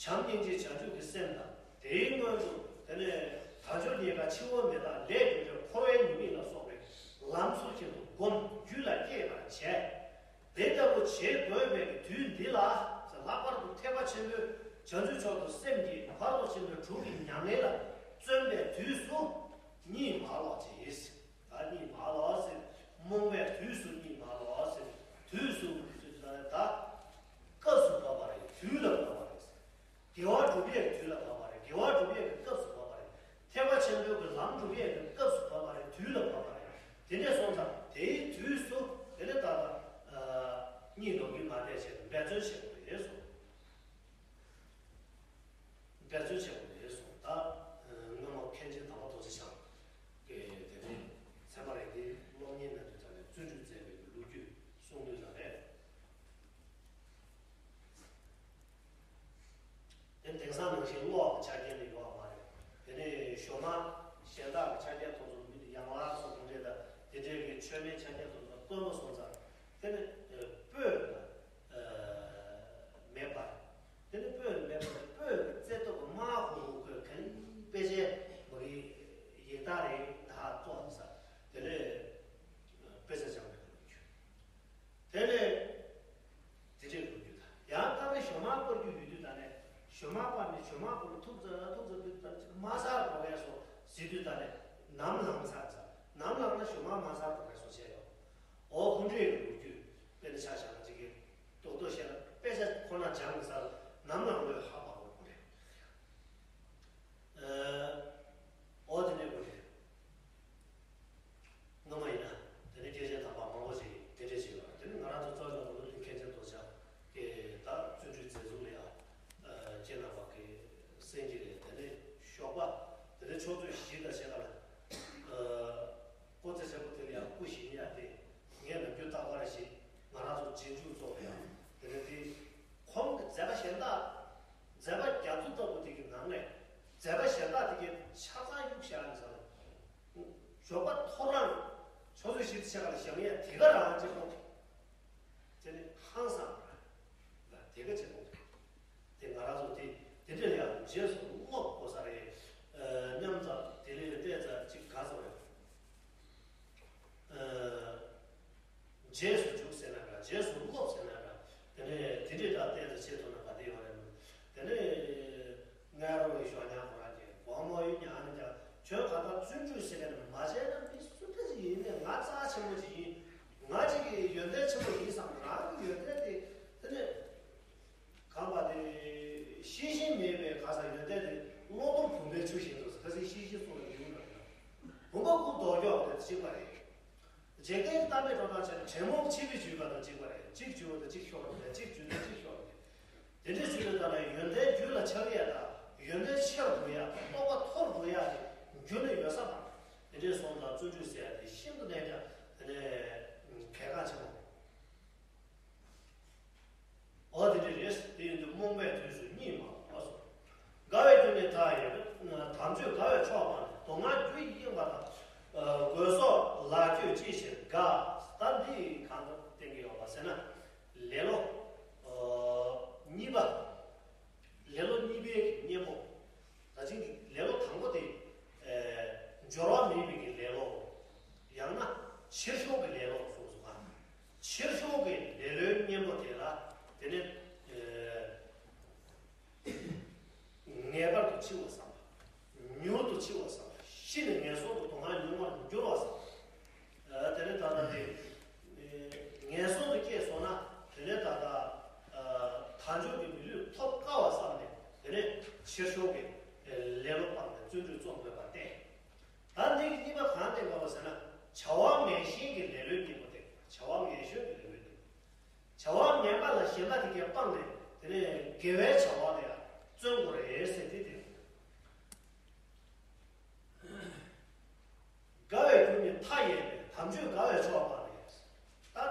བྱམས་སྙིང་རྗེ་བྱང་ཆུབ་ཀྱི་སེམས་དང་། དེའི་སྔོན་དུ་དེ་ནས་དལ་འབྱོར་རྙེད་དཀའ། འཆི་བ་མི་རྟག། ལས་རྒྱུ་འབྲས། འཁོར་བའི་ཉེས་དམིགས་ལ་སོགས་པའི་ལམ་ཚུལ་བཞིན་དུ་བསྒོམ། རྒྱུད་ལ་སྐྱེས་པར་བྱས། དེ་ལྟ་བུ་བྱེད་དགོས་པའི་དུས་འདི་ལ། ལྷག་པར་དུ་ཐེག་པ་ཆེན་པོའི་བྱང་ཆུབ་མཆོག་ཏུ་སེམས་བསྐྱེད། ཕ་རོལ་ཏུ་ཕྱིན་པའི་དྲུག་གི་མྱ་ངན་ལ་བརྩོན་པའི་དུས་སུ་རྙེད་མ་ལོག་ཅེས། ད་རྙེད་མ་ལོག་ཟེར། རྨོངས་པས་དུས་སུ་རྙེད་མ་ལོག་ཟེར། དུས་སུ་ཟེར་ད་སྐབས་སུ་བབ་པ་རེད། དུས་ལ་བབ་པ་རེད། དགེ་བ་སྒྲུབ་ཡས་ཀྱི་དུས་ལ་བབ་པ་རེད། དགེ་བ་སྒྲུབ་ཡས་ཀྱི་སྐབས་སུ་བབ་པ་རེད། ཐེག་པ་ཆེན་པོའི་གི་ལམ་སྒྲུབ་ཡས་ཀྱི་སྐབས་སུ་བབ་པ་རེད། དུས་ལ་བབ་པ་རེད། དེ་འདྲ་སོང་ཙང་དེའི་དུས་སུ་དེ་ནས་ད་ལྟ་རྙེད་ལོག་གི་མ་བསྡད་བྱས་འབད་བརྩོན་བྱེད་དགོས་རེད་གསུངས། འབད་བརྩོན་བྱེད་དགོས་རེད་གསུངས། ད་སྔོན་མ་མཁན་ཆེན་དམ་པ་རྡོ་རྗེ་འཆང་གིས་དེ་ནས་ཚད་མ་རིག་པའི་སློབ་གཉེར་གནང་དུས་ཙམ་ནས་བརྩོན་འགྲུས་མཛད་པའི་ལོ་རྒྱུས་གསུང་དུས་ཙམ་ནས། དེ་དེང་སང་ནང་བཞིན་གློག་གི་ཆ་རྐྱེན་ལ་ཡོད་པ་མ་རེད། དེ་ནས་ཞོ་མ་གཞན་དག་གི་ཆ་རྐྱེན་ཐོག་ཏུ་མི་དེ་ཡང་ལག་སོགས་གང་རེད། ད་དེ་ ཀྱི་མཆོད་མེ་ཆ་ཉན་དུ་དཀོན་པོ་སོང་ཙང་། དེ་ནི་སྤོས་ལ་མེ་སྤར། དེ་ནི་སྤོས་ལ་མེ་སྤར་སྤོས་ཀྱི་རྩེ་ཏོག་དམར་ཧུ་ཧུ་གི་གན་དཔེ་ཆའི་མ་གི་ཡིག་དག་རེ་ད་ཙོག་ས། དེ་ནི་དཔེ་ཆ་སྦྱང་བའི་ལོ་རྒྱུས། དེ་ནས་དེ་འདྲའི་ལོ་རྒྱུས་དང་། ཡང་སྐབས་རེ་ཞོ་མར་སྤར་རྒྱུ་ཡོད་དུས་ད་ནས་ཞོ་མར་སྤར་ནས་ཞོ་མར་ཁོ་ལ་ཐུག་ཙམ་ཐུག་ཙམ་དུས་ད་ཅིག་མ་ཟ་དགོས་པས་སོ་ཟེར་དུས་ད་ནས་ནམ་ལངས་ཚར་ཙམ། ནམ་ལངས་ན་ཞོ་མར་མ་ཟ་དགོས་པས་སོ་བྱས་ཡོད། འོ་ཁོང་ཁྲོའི་ལོ་རྒྱུས་དཔེར་ན་ཆ་བཞག་ན་ཅིག་གི་རྡོག་རྡོག་བཤད་ན་དཔེ་ཆ་ཁོ་ན་སྦྱང་དགོས་ས་ལ་ནམ་ལངས་ལོས་ཧ་བ་དགོས་ཁོ་རེད། ཨ། འོ་དེ་འདྲའི་སྒོ་ནས་སྔ་མ་ཡིན་ན་དེ་ནས་སྐྱེས་ཆེན་དམ་པ་མང་པོ་ཞིག་དེ་འདྲས་ཞིག་ཡོད་རེད། དེ་ནི་ང་རང་ཚོ་གཙོ་བྱས་ན་སློབ་དཔོན་མཁན་ཆེན་རྡོ་རྗེ་གིས་ད་བརྩོན་འགྲུས་མཛད་ཚུལ་ལ་ཡང་ཁྱེད་རྣམ་པ་གིས་གསན་གྱི་རེད། དེ་ནས་ཞོགས་པ་དེ་ནས་ཕྱོགས་ཚོད་བཞི་དང་ཕྱེད་ཀ་ལ་སྐུ་ཚེ་ཆེན་པོ་དེ་ལ་ཡང་སྐུ་བཞེངས་ཡག་དེ་ངས་ནམ་རྒྱུན་རྟག་པར་ཞིག་ང་རང་ཚོ་རྗེས་འཇུག་ཚོ་ལ་ཡང་དེ་ནས་དེ་ཁོང་གི་མཛད་པ་གཞན་དག་མཛད་པ་རྒྱ་མཚོ་ལྟ་བུ་དེ་གི་ནང་ནས་མཛད་པ་གཞན་དག་དེ་གི་ཆ་ཚང་གཡུག་བཞག་ནས་ཟེར། ཞོགས་པ་ཐོ་རངས་ཆུ་ཚོད་བཞི་དང་ཕྱེད་ཀ་ལ་བཞེངས་ཡས་དེ་ག་རང་གཅིག་པོ། དེ་ནི་ཧང་སང་ར་དེ་ག་གཅིག་པོ། དེ་ང་རང་ཚོ་དེ་དེ་འདྲ་ཡང་རྗེས་སུ་སློབ་དགོས་ས་རེད། ཨ། སྙམ་ཙང་དེ་ལས་བལྟས་ཙང་གཅིག་ག་ཚོད་རེད། ཨ། རྗེས་སུ་འཇུག་ཟེར་ན་འདྲ། རྗེས་སུ་སློབ་ཟེར་ན་འདྲ། དེ་ནས་དེ་འདྲའི་དག་བལྟས་ཙང་བྱེད་ཐུབ་ན་ག་དེ་ཡོད་རེད། དེ་ནས་ངའི་རོགས་ཡི་ཞོགས་ཉག་ཁོ་རང་གིས་དགོང་མོ་ཡི་ཉག་ནས་ཀྱང་ཁྱོད་ག་ད་བརྩོན་འགྲུས་ཟེར་མཁན་མ་བྱས་ན་མི་སུ་འདྲ་ཞིག་ཡིན་ནས། ང་རྩ་ཆེན་པོ་ཅིག་ཡིན། ང་ཅིག་གི་ཡོན་ཏན་ཆེན་པོ་ཡིན་བསམ། རང་གི་ཡོན་ཏན་དེ་དེ་ནས་གང་པ་དེ་ཤེས་བཞིན་མེད་པའི་ག་ས་ཡོན་ཏན་དེ་གློག་ཐོག་བུམ་པའི་ཆུ་བཞིན་དུ་ཁ་སང་ཤེས་བཞིན་སོང་བའི་ཡུལ་ལ་བུམ་པ་དགུ་ལྡོག་ཀྱོག་དེ་གཅིག་པ་རེད། འཇིག་རྟེན་གཏམ་དཔེ་སྒྲོ་བཏགས་བྱས་ན་དྲེད་མོང་ཆེ་བའི་བརྗོད་པ་དང་གཅིག་པ་རེད། གཅིག་བརྗོད་པ་དང་གཅིག་ཤོར་བ་རེད། གཅིག་བརྗོད་དང་གཅིག་ཤོར་བ་རེད། དེ་འདྲའི་བརྗོད་པའི་སྟངས་ལ་ཡོན་ཏན་རྒྱུད་ལ་ཆགས་ཡས་དང་ཡོན་ཏན་ཆེར་འགྲོ་ཡས་དང་རྟོགས་པ་མཐོར་འགྲོ་ཡས་དེ་རྒྱུད་ལ་ཡོད་ས་མ་རེད། དེ་འདྲའི་སོང་ཙང་བརྩོན་འགྲུས་ཟེར་ཡ་དེ་ཤིན་ཏུ་ནས་ཀྱང་དེ་ནས་གལ་འགངས་ཆེན་པོ། འོ་དེ་འདྲ་རེད། དེ་ཡིན་དུས་རྨོངས་པའི་དུས་སུ་གཉིད་མ་ལོག་སོ། དགའ་བའི་རྒྱུ་ནི་མཐའ་ཡས་པས། དམ་ཆོས་དགའ་བས་ཆོག་པ་ནི། སྡུག་བསྔལ་རྒྱུ་ཡིས་གཡེངས་པ་དང་། དགོས་སོགས་ལག་ཁྱོད་ཅི་ཕྱིར་དགའ། ད་འདི་གང་དུ་བསྟན་གྱི་ཡོད་པ་ཟེར་ན། ལེ་ལོ་གཉིས་པ། ལེ་ལོ་གཉིས་པའི་གཉེན་པོ། ད་ཅིག་ལེ་ལོ་དང་པོ་དེ། ཨེ། སྦྱོར་བ་མེད་པའི་གི་ལེ་ལོ། ཡང་ན་ཕྱིར་ཤོག་གི་ལེ་ལོ་གསུངས་སོང་ང་། ཕྱིར་ཤོག་གི་ལེ་ལོའི་གཉེན་པོ་དེ་ལ་དེ་ནི། ཨེ། ངེས་པར་དུ་འཆི་བ་བསམ་པ། མྱུར་དུ་འཆི་བ་བསམ་པ། ཤི་ནས་ངན་སོང་དུ་སྡུག་བསྔལ་མྱོང་བར་འགྱུར་བ་བསམ་པ། དེ་ནས་ད་ལྟ་དེ་ངན་སོང་དུ་སྐྱེས་སོང་ན། དེ་ནས་ད་ལྟ་དལ་འབྱོར་གྱི་མི་ལུས་ཐོབ་དཀའ་བ་བསམ་ནས། དེ་ནས་ཕྱིར་ཤོག་གི་ལེ་ལོ་སྤངས་ནས་བརྩོན་འགྲུས་རྩོམ་དགོས་པར་བསྟན། ད་འདི་གི་གཉིས་པ་གང་བསྟན་དགོས་པ་ཟེར་ན། བྱ་བ་ངན་ཞེན་གྱི་ལེ་ལོའི་གཉེན་པོ་སྟེ། བྱ་བ་ངན་ཞེན་གྱི་ལེ་ལོའི་གཉེན་པོ། བྱ་བ་ངན་པ་ལ་ཞེན་པ་དེ་གས་སྤངས་ནས། དེ་ནས་དགེ་བའི་བྱ་བ་ལ་ཡང་བརྩོན་དགོས་རེད་ཟེར་ཏེ་དེ། དགའ་བའི་རྒྱུ་ནི་མཐའ་ཡས་པས། དམ་ཆོས་དགའ་བས་ཆོག་པ་རེད། ད་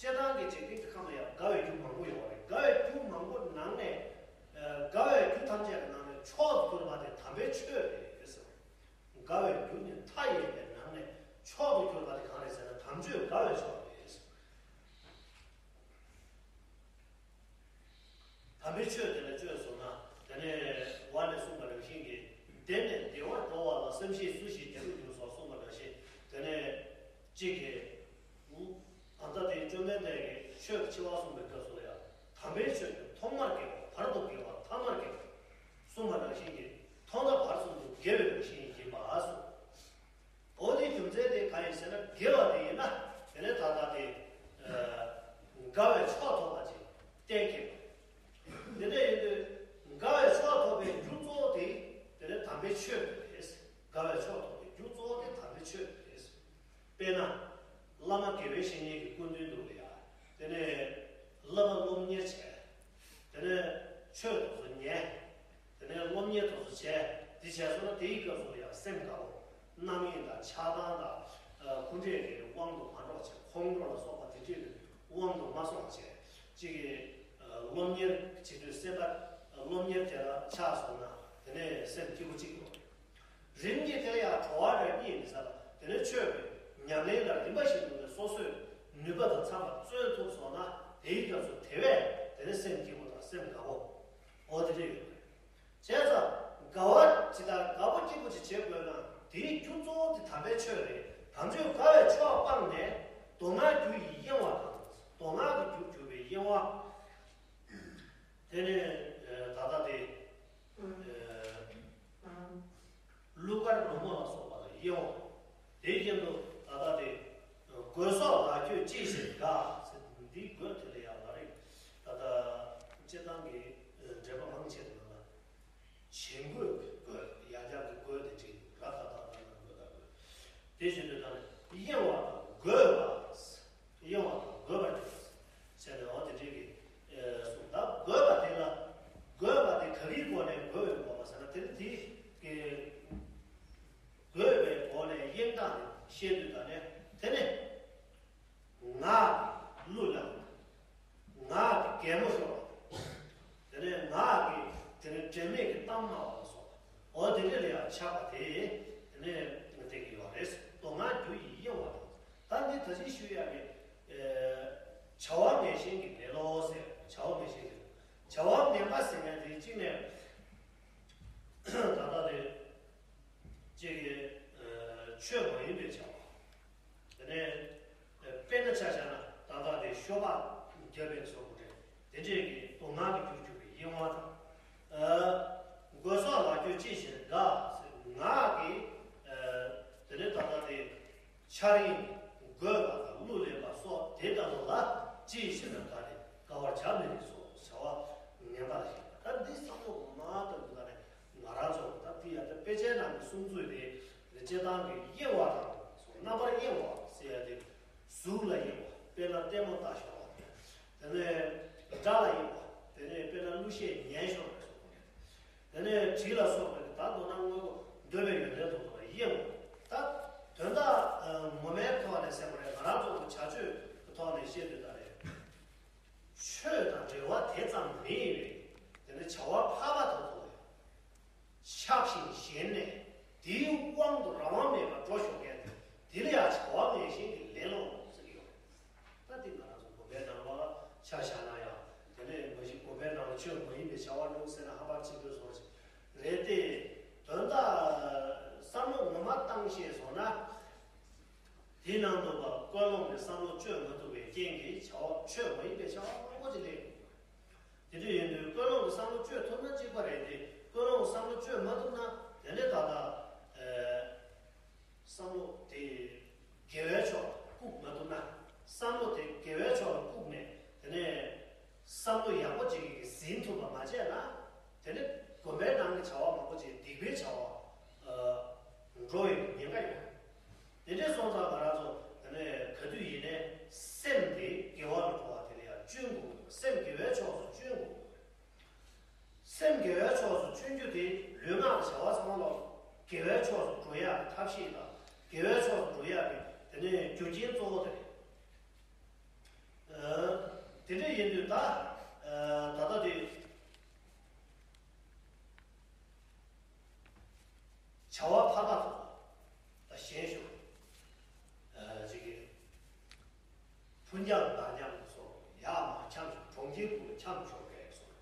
སྤྱིར་བཏང་གི་འཇིག་རྟེན་གྱི་ཁམས་ལ་ཡང་དགའ་བའི་རྒྱུ་མང་པོ་ཡོད་རེད། དགའ་བའི་རྒྱུ་མང་པོ་ནང་ནས། ཨ། དགའ་བའི་རྒྱུ་ཐམས་ཅད་ཀྱི་ནང་ནས་མཆོག་ཏུ་གྱུར་པ་དེ་དམ་པའི་ཆོས་རེད་ཟེར། དགའ་བའི་རྒྱུ་ནི་མཐའ་ཡས་པའི་ནང་ནས་མཆོག་ཏུ་གྱུར་པ་དེ་གང་རེད་ཟེར་ན། དམ་ཆོས་དགའ་བས་ཆོག་པ་རེད་ཟེར། དམ་པའི་ཆོས་དེ་ལ་སྤྱོད་སོང་ན། དེ་ནས་བར་ནས་གསུངས་པ་ནང་བཞིན་གྱི། བདེ་ནས་བདེ་བར་འགྲོ་བ་ལ། བསམ་ཤེས་སུ་ཞིག་བདེ་རུ་འགྱུར་སོགས་གསུངས་པ་ནང་བཞིན། དེ་ནས་གཅིག་གིས། ཨ། ད་ལྟ་དེ་བཅོམ་ལྡན་འདས་ཀྱིས་ཆོས་ཀྱི་ཆེ་བ་གསུངས་པའི་སྐབས་སུ་ལ་ཡང་། དམ་པའི་ཆོས་ཀྱི་ཐོག་མར་དགེ་བ། བར་དུ་དགེ་བ། ཐ་མར་དགེ་བ་གསུངས་པ་ནང་བཞིན་གྱི། ཐོག་མཐའ་བར་གསུམ་དུ་དགེ་བའི་རང་བཞིན་ཡིན་པ་གསུངས། འོ་དེའི་རྒྱུ་མཚན་དེ་གང་ཡིན་ཟེར་ན། དགེ་བ་དེ་ཡིན་ན་དེ་ནས་ད་ལྟ་དེ། ཨ། དགའ་བའི་མཆོག་ཐོབ་པ་ཅིག་གཏན་འཁེལ་བ། དེ་འདྲ་ཡིན་དུས་དགའ་བའི་མཆོག་ཐོབ་པའི་རྒྱུ་གཙོ་བོ་དེ་དེ་ནས་དམ་པའི་ཆོས་རེད། དགའ་བའི་མཆོག་ཐོབ་པའི་རྒྱུ་གཙོ་བོ་དེ་དམ་པའི་ཆོས་རེད། དཔེར་ན། བླ་མ་དགེ་བའི་བཤེས་གཉེན་གྱི་སྐུ་མདུན་དུ་ལ་ཡ། དེ་ནས་བསླབ་པ་སློབ་གཉེར་བྱས། དེ་ནས་ཆོས་དེ་ཚོ་ཉན། དེ་ནས་སློབ་གཉེར་དེ་ཚོ་བྱས། དེ་བྱས་སོང་ན་དེའི་སྐབས་སུ་ཡང་སེམས་དགའ་བོ། རྣམ་གཡེང་དང་ཆགས་སྡང་དང་། ཨ། སྐུ་འབྲས་ཀྱི་དབང་དུ་མ་འགྲོ་བ་བྱས། ཁོང་ཁྲོ་ལ་སོགས་པ་དེ་འདྲའི་དབང་དུ་མ་སོང་བ་བྱས། གཅིག་གི། ཨ། སློབ་གཉེར་བྱེད་དུས་སེམས་པ། ཨ། སློབ་གཉེར་དེ་ལ་ཆགས་སོང་ན་དེ་ནས་སེམས་སྐྱིད་པོ་གཅིག་ཡོང་། རིམ་གྱིས་དེ་ལ་ཡང་བྲོ་བ་རེ་རྙེད་མི་ས་ལ། དེ་ནས་ཆོས་ཀྱི་ ཉམས་ལེན་ལ་རིམ་པ་བཞིན་དུ་ནས་སོ་སོས་ནུས་པ་དང་འཚམས་པ་བརྩོན་ཐུབ་སོང་ན། དེའི་སྐབས་སུ་དེ་བས་དེ་ནས་སེམས་སྐྱིད་པོ་དང་སེམས་དགའ་པོ། འོ་དེ་འདྲ་ཡོད་རེད། བྱས་ཙང་དགའ་བ་ཇི་ལྟར་དགའ་པོ་སྐྱིད་པོ་ཅིག་བྱེད་དགོས་ན། དེའི་རྒྱུ་གཙོ་བོ་དེ་དམ་པའི་ཆོས་རེད། དམ་ཆོས་དགའ་བའི་ཕྱོགས་སྤངས་ནས། མདོ་སྔགས་རྒྱུ་ཡི་གཡེང་བ་དང་། མདོ་སྔགས་ཀྱི་རྒྱུར་གྱུར་པའི་གཡེང་བ། དེ་ནས་ད་ལྟ་དེ། ཨ། གླུ་གར་རོལ་མོ་ལ་སོགས་པ་ལ་གཡེང་བ། དེའི་རྐྱེན་དུ་ད་ལྟ་དེ། རྒོད་སོགས་ལག་ཁྱོད་ཅི་ཞིག་དགའ་ཟེར། འདིའི་རྒོད་དེ་ལ་ཡང་ང་རེ་ད་ལྟ་སྤྱིར་བཏང་གི་འགྲེལ་པ་མང་ཆེ་བའི་ནང་ལ། བྱིང་རྒོད་ཀྱི་རྒོད། ཡང་བསྐྱར་གྱི་རྒོད་དེ་བྲིས། ར་ད་བཏགས་རྡ་ན་རྒོ་ད་རྒོད། དེ་བཞིན་དུ་ད་ནི་གཡེང་བ་དང་རྒོད་པ། གཡེང་བ་དང་རྒོད་པ་བྲིས་ཟེར་ནས། འོ་དེ་འདྲའི་གི་གསུངས། ད་རྒོད་པ་དེ་ལ། རྒོད་པ་དེ་ག་གི་སྒོ་ནས་རྒོད་པའི་སྒོ་ནས་ཟེར་ན། དེ་ནི་དེ་གི་རྒོད་པའི་སྒོ་ནས་གཡེང་སྟངས་དེ་བཤད་དུས་ད་ནི། དེ་ནི། ངག་གི་གླུ་ལེན་པ། ངག་གི་གད་མོ་ཤོར་བ། དེ་ནས་ངག་གི་དེ་ནས་དྲན་མེད་ཀྱི་གཏམ་སྨྲ་བ་ལ་སོགས་པ། འོ་དེ་འདྲ་ལ་ཡང་ཆགས་པ་དེ། དེ་ནས་བསྟན་གྱི་ཡོད་རེད། མདོ་སྔགས་རྒྱུ་ཡི་གཡེང་བ་དང་། ད་འདི་ད་ཅི་ཞུ་ཡག་གི། བྱ་བ་ངན་ཞེན་གྱི་ལེ་ལོ་ཟེར། བྱ་བ་ངན་ཞེན་གྱི། བྱ་བ་ངན་པ་ཟེར་མཁན་དེ་གཅིག་ནས། ད་ལྟ་དེ། གཅིག་གི། ཆོས་མ་ཡིན་པའི་བྱ་བ། དེ་ནས། དཔེར་ན་ཆ་བཞག་ན་ད་ལྟ་དེ་ཤོ་སྦག་རྒྱབ་པའི་ཚོགས་པ་རེད། དེ་འདྲས་ཀྱི་མདོ་སྔགས་ཀྱི་རྒྱུར་གྱུར་པའི་གཡེང་བ་དང་། རྒོད་སོགས་ལག་ཁྱོད་ཅི་ཞིག་དགའ་ཟེར། ངག་གི། དེ་ནས་ད་ལྟ་དེ། འཆར་ཡན། རྒོད་པ་དང་གླུ་ལེན་པ་སོགས་དེ་ལྟ་བུ་ལ་ཅི་ཞིག་ན་དགའ་སྟེ་དགའ་བར་བྱ་མི་རིགས་སོགས་བྱ་བ་ངན་པ་ལ་ཞེན་པ། ད་འདི་བསམ་བློ་གོ་མ་བཏང་དུས་ད་ནས་ང་རང་ཚོ་ད་འདི་ཡང་ད་དཔེ་ཆའི་ནང་གི་གསུང་ཚུལ་དེ་རེད། སྤྱིར་བཏང་གི་གཡེང་བ་དང་སོགས། རྣམ་པར་གཡེང་བ་ཟེར་ཡ་དེ་གཟུགས་ལ་གཡེང་བ། དཔེར་ན་ལྟད་མོ་ལྟ་ཤོར་བ། དེ་ནས་སྒྲ་ལ་གཡེང་བ། དེ་ནས་དཔེར་ན་གླུ་གཞས་ཉན་ཤོར་བ་སོགས། དེ་ནས་དྲི་ལ་སོགས་པའི་ད་མདོར་ན་དངོས་པོ་འདོད་པའི་ཡོན་ཏན་དུ་ལ་གཡེང་བ། ད་དོན་དག་ངོ་མའི་ཐོག་ནས་བཤད་པ་རེད། ང་རང་ཚོ་གི་བྱ་སྤྱོད་ཀྱི་ཐོག་ནས་བཤད་དུས་ད་རེད། ཆོས་དང་འབྲེལ་བ་དེ་ཙམ་མེད་པའི། དེ་ནས་བྱ་བ་ཕལ་པ་དག་ཏུ་ཆགས་ཤིང་ཞེན་ནས། དེའི་དབང་དུ་རང་དབང་མེད་པར་འགྲོ་ཞོག་མཁན་དེ། དེ་ལ་ཡང་བྱ་བ་ངན་ཞེན་གྱི་ལེ་ལོ་ཟེར་གྱི་ཡོད་རེད། ད་འདི་ང་རང་ཚོ་དགོན་པའི་ནང་ལ་ཆ་བཞག་ན་ཡང་། དེ་ནས་མ་གཞི་དགོན་པའི་ནང་ལ་ཆོས་མ་ཡིན་པའི་བྱ་བ་སྒྲུབ་ཟེར་ན་ཧ་པར་ཆེན་པོའི་བཟོ་ཞིག་རེད་དེ། དོན་དག་བསམ་བློ་ངོ་མ་བཏང་ཤེས་སོང་ན། དེའི་ནང་དུ་བ་ཀུན་སློང་གི་བསམ་བློ་བཅོས་མ་ཐུབ་པའི་རྐྱེན་གྱིས་བྱ་བ་ཆོས་མ་ཡིན་པའི་བྱ་བ་མང་པོ་ཅིག་སླེབས་ཡོང་གི་ཡོད་རེད། དེ་འདྲ་ཡིན་དུས་ཀུན་སློང་གི་བསམ་བློ་བཅོས་ཐུབ་ན་གཅིག་པ་རེད་དེ། ཀུན་སློང་གི་བསམ་བློ་བཅོས་མ་ཐུབ་ན་དེ་ནས་ད་ལྟ། ཨེ། བསམ་བློ་དེ་དགེ་བའི་ཕྱོགས་ལ་བཀུག་མ་ཐུབ་ན། བསམ་བློ་དེ་དགེ་བའི་ཕྱོགས་ལ་བཀུག་ནས། དེ་ནས་བསམ་བློ་ཡག་པོ་ཅིག་གིས་ཟིན་ཐུབ་པ་མ་བྱས་ན། དེ་ནས་དགོན་པའི་ནང་གི་བྱ་བ་མང་པོ་ཅིག་སྡིག་པའི་བྱ་བ་འགྲོ་བའི་ཉེན་ཁ་ཡོད། དེ་འདྲའི་སོང་ཙང་ང་རང་ཚོ་དེ་ནས་ག་དུས་ཡིན་ནའི་སེམས་དེ་དགེ་བ་ལ་འགྲོ་བ་དེ་ལ་ཡང་བཅོས་དགོས། སེམས་དགེ་བའི་ཕྱོགས་སུ་བཅོས་དགོས། སེམས་དགེ་བའི་ཕྱོགས་སུ་བཅོས་རྒྱུ་དེ་ལུས་ངག་གི་བྱ་བ་ཚང་མ་ལ་དགེ་བའི་ཕྱོགས་སུ་འགྲོ་ཡག་གི་ཐབས་ཤེས་དང་། དགེ་བའི་ཕྱོགས་སུ་འགྲོ་ཡག་གི་དེ་ནས་རྒྱུ་རྐྱེན་གཙོ་བོ་དེ་རེད། ཨ། དེ་འདྲ་ཡིན་དུས་ད། ཨ། ད་ལྟ་དེ། བྱ་བ་ཕར་ཕར་དུ་ད་གཞན་ཞུ། ཨ། ཅིག་གིས་ཕུན་རྒྱང་མདའ་མཉམ་དུ་སོང་། ཡར་མར་འཁྱམ་ཞོག་གྲོང་ཁྱེར་ཁུལ་ལ་འཁྱམ་ཞོག་གས་སོང་།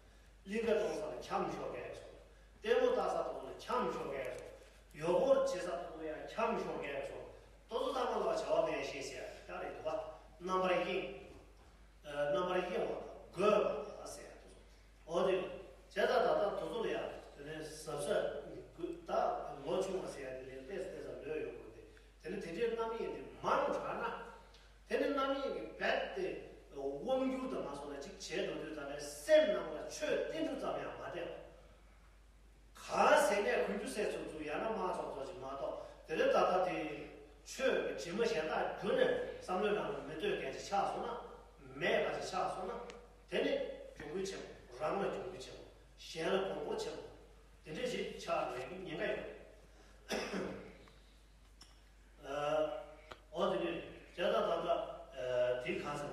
གླིང་ག་གཏོང་ས་ལ་འཁྱམ་ཞོག་གས་སོང་། ལྟད་མོ་ལྟ་ས་དུ་ལ་འཁྱམ་ཞོག་གས་སོང་། ཡོ་སྒོར་བྱེད་ས་དུ་ལ་ཡང་འཁྱམ་ཞོག་གས་སོང་། ཏོ་ཚོ་ཐ་མ་ལ་བྱ་བ་ངན་ཞེན་ཟེར་ཡ་ད་རེད་འདུག་བ། རྣམ་པར་གཡེང་། ཨ། རྣམ་པར་གཡེང་བ་དང་རྒོད་པ་དང་ཟེར་ཡ་དེ་ཚོ། འོ་དེ། བྱས་ཙང་ད་ལྟ་དེ་ཚོ་ལ་ཡང་དེ་ནས་གཟབ་གཟབ་དགོས། ད་ལོ་ཆུང་བ་ཟེར་ཡ་དེ་ལས་ཏོག་ཙམ་ཏོག་ཙམ་ལོས་ཡོང་དགོས་ཏེ། དེ་ནས་དེ་འདྲའི་རྣམ་གཡེང་དེ་མང་དྲགས་ན། དེ་ནས་རྣམ་གཡེང་གི་རྦད་དེ་དབང་སྒྱུར་དུ་མ་སོང་ན་ཅིག་བྱས་འགྲོ་དུས་ད་ནས་སེམས་ནང་ལ་ཆོས་ཏིལ་འབྲུ་ཙམ་ཡང་མ་བསྡད་པ། གང་ཟེར་ནས་གོན་རྒྱུ་ཟེར་ཚུགས་ཚུགས་ཡང་ན་མ་ཚོགས་ཚོགས་ཅིག་མ་གཏོགས། དེ་ནས་ད་ལྟ་དེ་ཆོས་ཀྱི་དྲི་མ་གཞན་དག་བསྒྱུར་ནས་བསམ་བློའི་ནང་ལ་མི་ལྟོས་མཁན་ཅིག་ཆགས་སོང་ན། མེད་པ་ཅིག་ཆགས་སོང་ན། དེ་ནི་གྱོང་གུན་ཆེན་པོ། རང་ལ་གྱོང་གུན་ཆེན་པོ། གཞན་ལ་གོང་བཀུར་ཆེན་པོ། དེ་འདྲ་ཞིག་ཆགས་འགྲོ་ཡག་གི་ཉེན་ཁ་ཡོད། ཨ། འོ་དེ་ནས་བྱས་ཙང་ད་ལྟ། ཨ། དེ་གང་ཟེར།